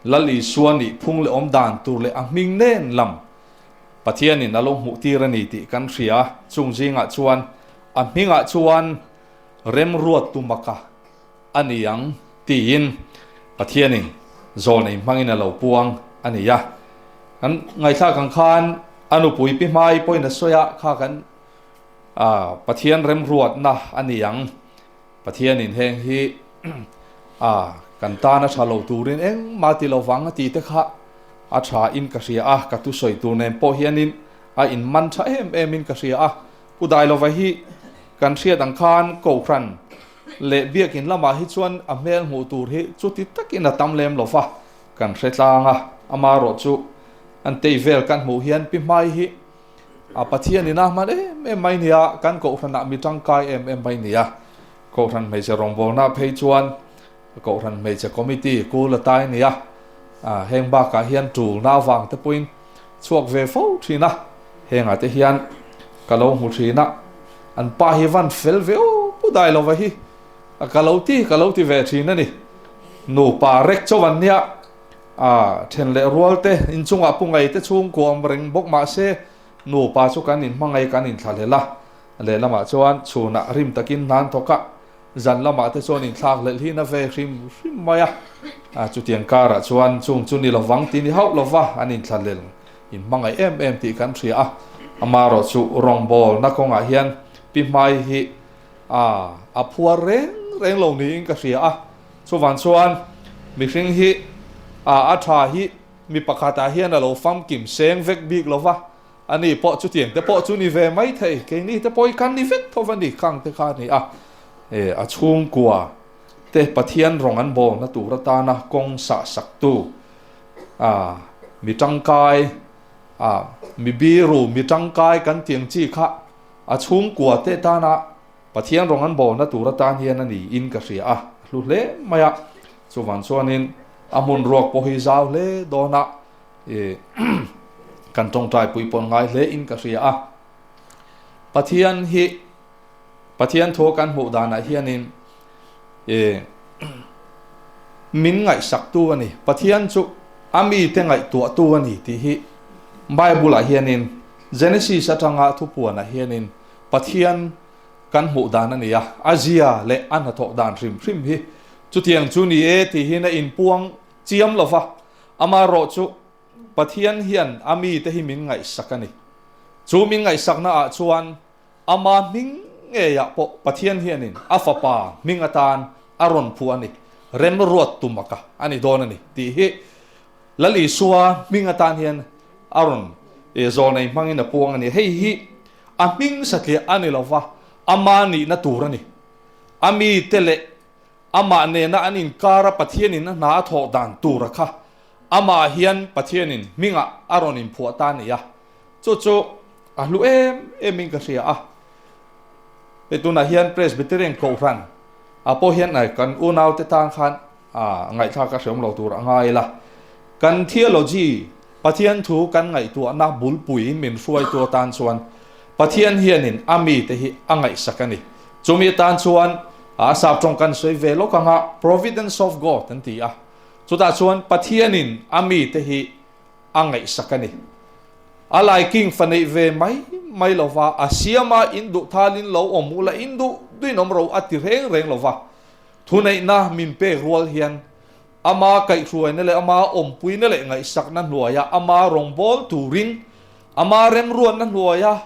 Lal Isua nih phung leh awm dan tur leh a hming nen lam Pathianin a lo hmuh tir a ni tih kan hria. Chung zingah chuan a hmingah chuan remruat tumaka a ni ang tiin Pathianin zawlnei hmangin a lo puang a ni a. Kan ngaihthlak ang khan a nupui pi hmai pawhin a sawi a, kha kan A, Pathian remruatna a ni ang. Pathianin heng hi a, kan tan a tha lo turin engmah ti lo vang a tih te kha a tha in ka hria a, ka thusawi tur nen pawh hianin a inman tha em em in ka hria a. Pu Dailova hi kan hriat ang khan Kohhran leh Biakin lamah hi chuan a hmel hmuh tur hi chuti takin a tam lem lo va, kan hre tlang a, amaherawhchu an tei vel kan hmuh hian pi hmai hi A Pathian in a hman em em mai nia, kan Kohhranah mi tangkai em em mai nia. Kohhran hmeichhe rawngbawlna phei chuan Kohhran hmeichhe committee kul a tai nia. A heng bakah hian tulna avang te pawhin chhuak ve fo thin a, hengah te hian ka lo hmu thin a, an pa hi van fel ve aw pu dai lova hi ka lo ti ka lo ti ve thin a ni. Nupa rek chauh an nia. A then leh rual te, inchungah pu ngei te chhungkua awm reng bawk mah se, nupa chu kan inhmangaih kan inthlahlel a, lehlamah chuan chhunah rim takin hnan thawk a, zan lamah te chuan inthlakhlelh hi na ve hrim hrim mai a, chutiang karah chuan chung chu ni lovang ti ni hauh lova an inthlahlel inhmangaih em em tih kan hria a, amaherawh chu rawngbawlna kawngah hian pi hmai hi a phuar reng reng lo niin ka hria a. Chuvang chuan mihring hi a a tha hi mi pakhatah hian a lo famkim seng vek bik lo va, ani pawh chutiang te pawh chu ni ve mai thei, keini te pawh hi kan ni vek tho va ni, khang te kha a ni a, e a chhungkua te Pathian rawng an bawlna tur atana kawng sah saktu a mi tangkai a mi biru mi tangkai kan tiang chi kha a chhungkua te tana Pathian rawng an bawlna tur atan hian a niin ka hria a, a hlu hle mai a, chuvang chuanin a hmun ruak pawh hi zau hle dawn a, ih kan tawngtai pui pawn ngai hle in ka hria a. Pathian hi Pathian thu kan hmuh danah hianin ih min ngaihsaktu a ni, Pathian chu a mite ngaihtuahtu a ni tih hi Bible ah hianin Genesis atanga thupuanah hianin Pathian kan hmuh dan a ni a, a zia leh a hnathawh dan hrim hrim hi chutiang chu ni e tih hian a inpuang chiam lo va, amaherawh chu Pathian hian a mite hi min ngaihsak a ni. Chu min ngaihsakna ah chuan ama hming ngeiah pawh Pathian hianin a fapa hming atan a rawn phuah a ni, remruat tumaka a ni dawn a ni tih hi Lal Isua hming atan hian a rawn zawlnei hmangin a puang a ni. Hei hi A hming satliah a ni lova, ama nihna tur a ni. A mite leh amah nena an inkara Pathianin a hna a thawh dan tura kha amah hian Pathianin hmingah a rawn inphuah ta a ni a. Chu chu a hlu em emin ka hria a. Hei tunah hian Presbyterian Kohhran ah pawh hian kan unaute tan khan A ngaihthlak a hreawm lo tur a ngai la. Kan theology, Pathian thu kan ngaihtuahna bulpui min hruaitu atan chuan Pathian hianin a mite hi a ngaihsak a ni. Chumi atan chuan a sap tawng kan sawi ve lawk anga Providence of God an ti a. Chutah chuan Pathianin a mite hi a ngaihsak a ni. A laiking fa neih ve mai mai lova, a siama induhthalin lo awm ula induh duhin awm ro a ti reng reng lova. Thuneihna min pek rual hian ama kaihhruaina leh ama awmpuina leh ngaihsakna hnuaia ama rawngbâwl turin, ama remruatna hnuaia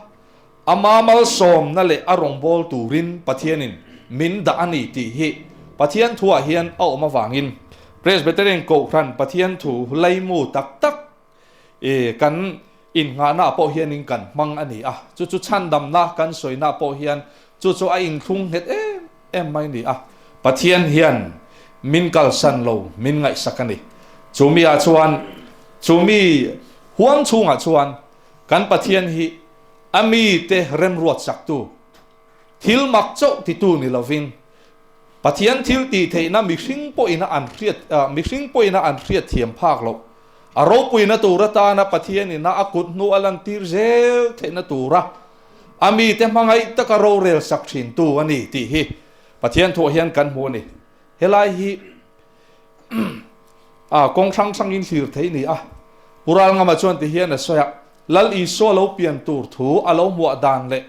ama malsawmna leh a rawngbâwl turin Pathianin min dah a ni tih hi Pathian thuah hian a awm avangin Presbyterian Kohhran Pathian thu laimu tak tak I kan innghahnaah pawh hianin kan hmang a ni a, chu chu chhandamna kan sawinaah pawh hian chu chu a inthlung nghet em em mai a ni a. Pathian hian min kalsan lo, min ngaihsak a ni. Chu mi ah chuan, chu mi huang chhungah chuan kan Pathian hi a mite remruat saktu, thil mak chauh titu ni lovin, Pathian thil tih theihna mihring pawhin a an hriat, mihring pawhin a an hriat thiam phak loh. A ropuina tur atana Pathianin a a kut hnu a lantir zel theihna tura a mite hmangaih taka rorel sak thintu a ni tih hi Pathian thuah hian kan hmu a ni. Helai hi a kawng hrang hrangin thlir theih ni a. Pu Ralngama chuan ti hian a sawi a, Lal Isua lo pian tur thu a lo hmuah dan leh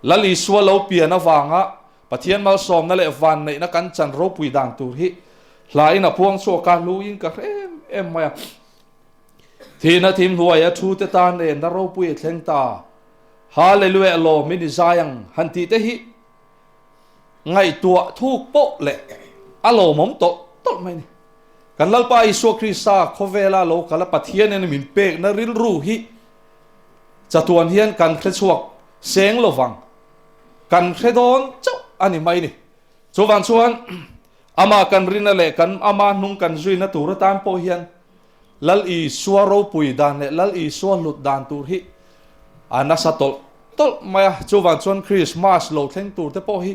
Lal Isua lo pian avanga Pathian malsawmna leh vanneihna kan chan ropui dan tur hi hlain a puang chhuak a, hluin ka hre em em mai a. Thihna thim hnuai a thu te tan enna ropui a thleng ta. Hallelujah lawm in i zai ang han tih te hi ngaihtuah thuk pawh leh a lawmawm tawlh tawlh mai a ni. Kan Lalpa Isua Krista khawvela lo kal a Pathian in min pekna rilru hi chatuan hian kan hre chhuak seng lovang. Kan hre dawn chauh a ni mai ni. Chuvang chuan ama kan rina leh kan ama hnung kan zuina tur atan pawh hian Lal Isua ropui dan leh Lal Isua hlut dan tur hi a nasa tawlh tawlh mai a. Chuvang chuan Krismas lo thleng tur te pawh hi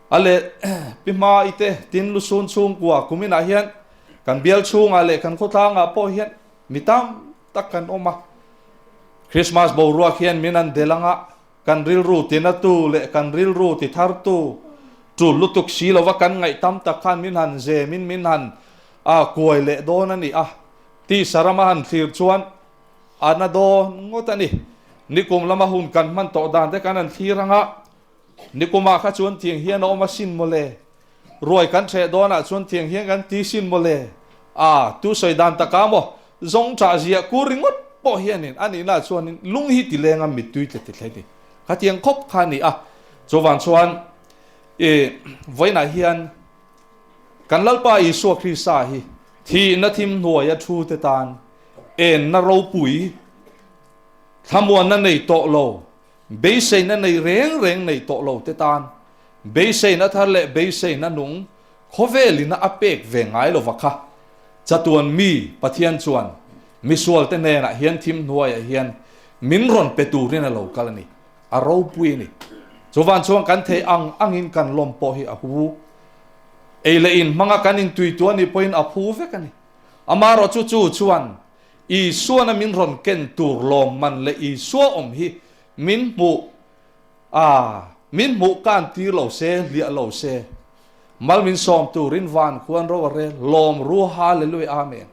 a leh pi hma i te tin lusun chhungkua kuminah hian kan bial chhungah leh kan khawtlangah pawh hian mi tam tak kan awm a. Krismas boruak hian min an del anga Kan rilru tinatu leh kan rilru tithartu tul lutuk si lova kan ngaih tam tak khan min han zemin min han kuai leh dawn a ni a, tisa rama han thlir chuan a na dawn ngawt a ni. Nikum lama hun kan hman tawh dan te kan han thlir ang a, nikumah kha chuan tiang hian a awm a sin mawle, ruai kan hreh dawnah chuan tiang hian kan ti sin mawle, a tu sawi dan taka maw Zawng ṭah ziah kur ringawt pawh hianin a nihna chuanin lung hi ti leng a mittui tle ti thlei ni. Khatiang khawp kha a ni a. Chuvang chuan i vawiinah hian kan Lalpa Isua Krista hi thihna thim hnuaia thu te tan enna ropui, thlamuanna nei tawh lo, beiseina nei reng reng nei tawh lo te tan beiseina thar leh beiseina nung khawvelina a pek ve ngai lova kha Chatuan mi Pathian chuan misualte hnenah hian thim hnuaiah hian min rawn pe turin a lo kal a ni, a ropui a ni. Chuvan chuan kan thei ang angin kan lawm pawh hi a hu. Ei leh in hmanga kan intuitu a nih pawhin a phu vek a ni. Amaherawhchu chu chuan Isuana min rawn ken tur lawmman leh Isua awm hi min hmuh a, min hmuh kan tir lo se, hliah lo se. Mal min sawm turin van khuan ro a rel lawm ru Hallelujah Amen.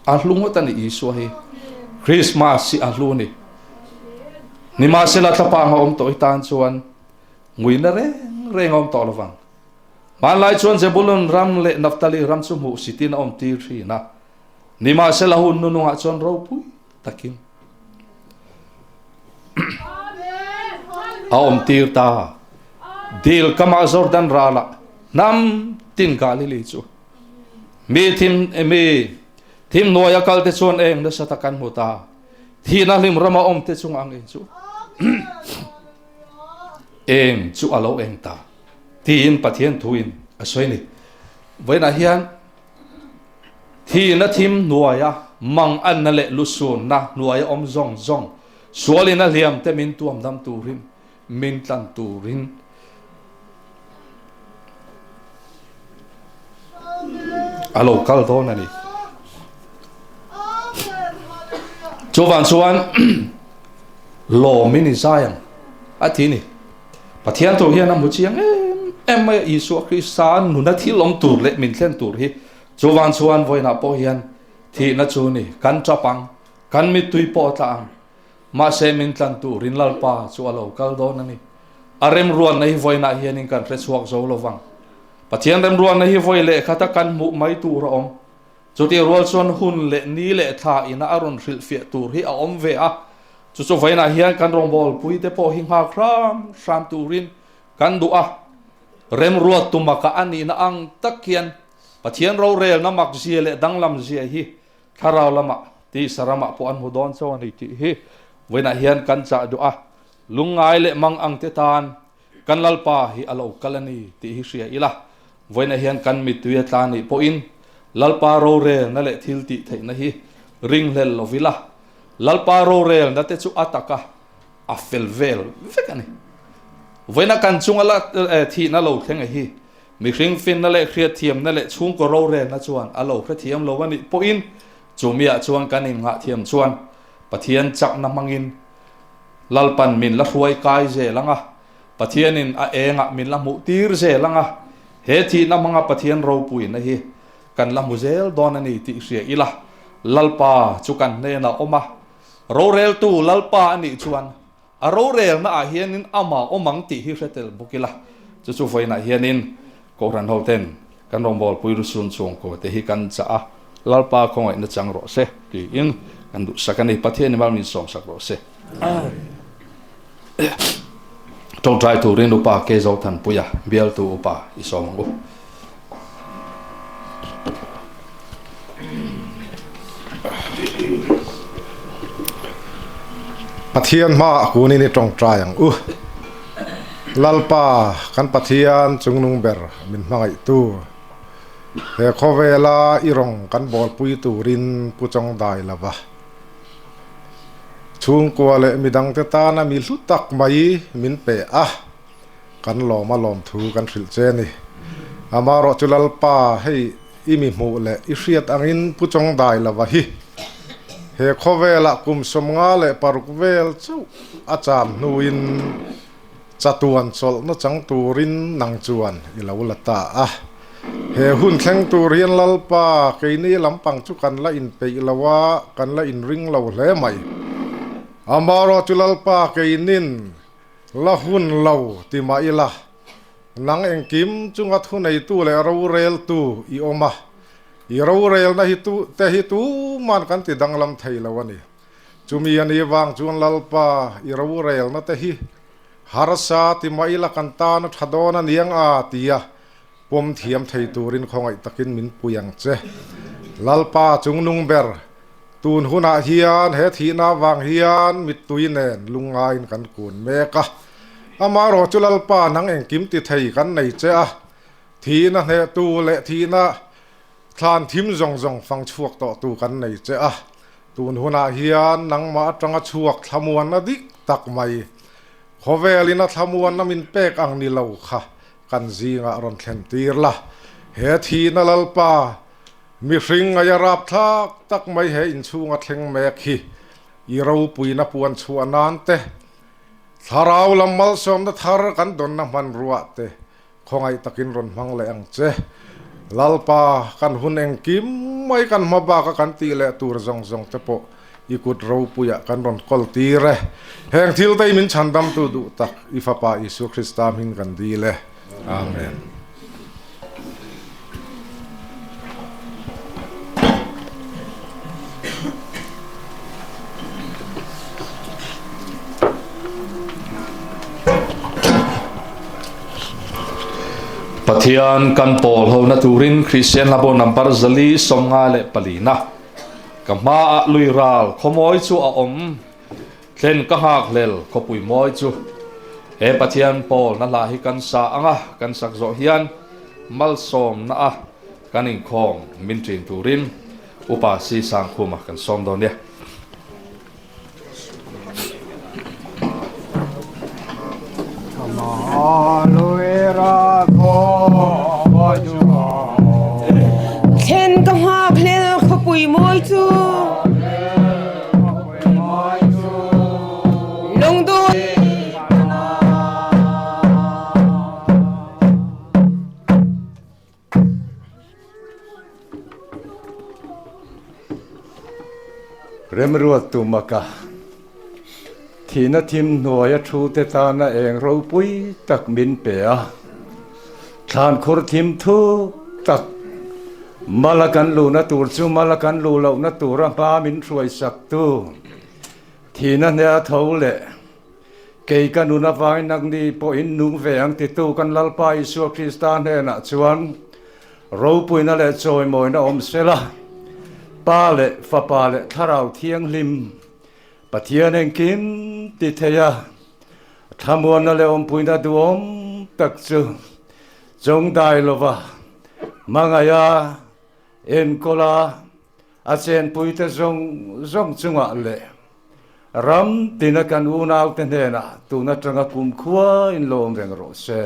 A hlu ngawt a ni Isua hi. Christmas hi a hlu ni. Nimahsela thlapang a awm tawh hi tan chuan nguina reng reng a awm tawh lovang. Hmanlai chuan Zebulun ram leh Naphtali ram chu hmuh sitin a awm tir thin a. Nimahsela hun nunungah chuan ropui takin a awm tir ta. Dil kama Jordan ralah hnam tin Galili chu mi thim mi thim hnuaia kal te chuan eng nasa tak an hmu ta. Thihna hlim rama awm te chung ang eng chu eng chu a lo eng ta tiin Pathian thuin a sawi ni. Vawiinah hian Thihna thim hnuaia mang anna leh lusunna hnuaia awm zawng zawng, sualin a hliam te min tuam dam turin, min tlan turin a lo kal dawn a ni. Chuvang chuan lawmin i zai ang a ti ni. Pathian thu hian a hmu chiang em em mai a, Isua Krista nuna thil awm tur leh min thlen tur hi. Chuvang chuan vawiinah pawh hian thihna chu ni, kan tap ang, kan mittui pawh a tla ang. Mahse min tlan turin Lalpa chu a lo kal dawn a ni. A remruanna hi vawiinah hianin kan hre chhuak zo lo vang. Pathian remruanna hi vawi leh khata kan hmuh mai tur a awm. Chutih rual chuan hun leh ni leh thla ina a rawn hrilhfiah tur hi a awm ve a, chu chu vawiinah hian kan rawngbawlpui te pawh hi nghak hram hram turin kan duh a. Remruat tumaka a nihna ang tak hian Pathian rorelna mak zia leh danglam zia hi thlarau lamah tisa ramah pawh an hmu dawn chauh a ni tih hi vawiinah hian kan chah duh a. Lungngai leh mang ang te tan kan Lalpa hi a lo kal a ni tih hi hria ila, vawiinah hian kan mittui a tla nih pawhin Lalpa rorelna leh thil tih theihna hi ringhlel lo ila, Lalpa rorelna te chu a taka a fel vel vek a ni. Vawiinah kan chunga la thihna lo thleng a hi mihring finna leh hriatthiamna leh chhungkaw rorelna chuan a lo hrethiam lo a nih pawhin chumiah chuan kan inngahthiam chuan Pathian chakna hmangin Lalpan min la hruai kai zel ang a, Pathianin a engah min la hmuh tir zel ang a, he thihna hmanga Pathian ropuina hi kan la hmu zel dawn a ni tih hria ila, Lalpa chu kan hnenah awm a, roreltu Lalpa a nih chuan a rorelna ah hianin amah awm ang tih hi hre tel bawk ila, chu chu vawiinah hianin Kohhran hoten kan rawngbawlpui lusun chhungkaw te hi kan chah a, Lalpa khawngaihna chang rawh se tiin kan duhsak a ni. Pathian i mal min sawmsak rawh se. Tawngtai turin Upa Keizothanpuia bialtu Upa i sawm ang u. Pathian hmaah kunin i tawngtai ang u. Lalpa, kan Pathian chungnung ber min hmangaihtu, he khawvela i rawng kan bawlpui turin pu chawng dai lova. Chhungkua leh midangte tana mi hlu tak mai min pe a. Kan lawm a lawm thu kan hrilh che ni. Amarawh chu Lalpa, hei i mi hmuh leh i hriat angin Pu Chawngdai lova hi he khawvelah kum 56 vel chauh a cham hnuin chatuan chawlhna chang turin nang chuan i lo la ta a. He hun thleng tur hian Lalpa, keini lampang chu kan la inpeih lo a, kan la inring lo hle mai. Amarawh chu Lalpa, keinin La hun lo ti mah ila, nang engkim chunga thuneitu leh roreltu i awm a, i rorelna hi tu te hi tuman kan ti danglam thei lo a ni. Chumi a nih vang chuan Lalpa, i rorelna te hi harsa ti mah ila kan tan a tha dawn a niang a tia pawm thiam thei turin khawngaih takin min pui ang che. Lalpa chungnung ber, tun hunah hian he thihna avang hian mittui nen lungngaiin kan kun mek a. Amaherawh chu Lalpa nang engkim ti thei kan nei che a, thihna hnehtu leh thihna thlan thim zawng zawng fang chhuak tawhtu kan nei che a. Tun hunah hian nangmah atanga chhuak thlamuanna dik tak mai, khawvelin a thlamuanna min pek ang ni lo kha Kan zingah rawn thlen tir la, he thihna Lalpa, mihring ngaih a rapthlak tak mai he inchhunga thleng mek hi i ropuina puan chhuah nan te, thlarau lam malsawmna thar kan dawnna hmanruah te khawngaih takin rawn hmang leh ang che. Lalpa, kan hun engkim mai kan hma baka kan tih leh tur zawng zawng te pawh I kut ropuiah kan rawn kawl tir e. Heng thil te hi min chhandamtu duh tak i Fapa Isua Krista hming kan dil e. Amen. Pathian kan pawl hona turin Kristian hlabo number 454 na. Ka hmaah lui ral khawmawi chu a awm, thlen ka nghak hlel khawpui mawi chu. He Pathian Paul na hla hi kan sa ang a, kan sak zawh hian malsawmna a kan inkhawm min ṭin turin Upa Si Sangkhuma kan sawm dawn nia. Thlen ka hngak hlel khawpui mawi chu Lungduh Remruat tumaka thihna thim hnuaia thute tana eng ropui tak min pe a, thlankhur thim thuk tak mala kan luhna tur chu mala kan luh lohna tura hma min hruaisaktu thihna hneh a tho leh. Kei ka nun avangin nangni pawhin nung ve ang titu kan Lalpa Isua Krista hnenah chuan ropuina leh chawimawina awm sela, Pa leh Fapa leh Thlarau Thianghlim, Pathian engkim ti thei a. Thlamuanna leh awmpuina duhawm tak chu chawngdai lova hmangaiha enkawla a chenpuite zawng zawng chungah leh ram tina kan unaute hnenah tun atanga kumkhua in lo awm reng rawh se.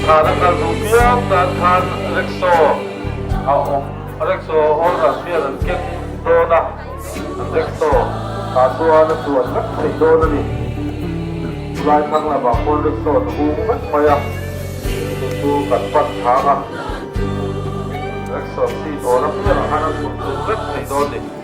Thlan a kal duh piang tan khan rickshaw a awm, rickshaw owner hian an keng dawn a, an rickshaw ah chuan a chuan vek thei dawn a ni. Chulai thlang lamah khuan rickshaw an hung vek mai a, chu chu kan pan thang a, rickshaw seat awl apiangah khan a thut thut vek thei dawn a ni.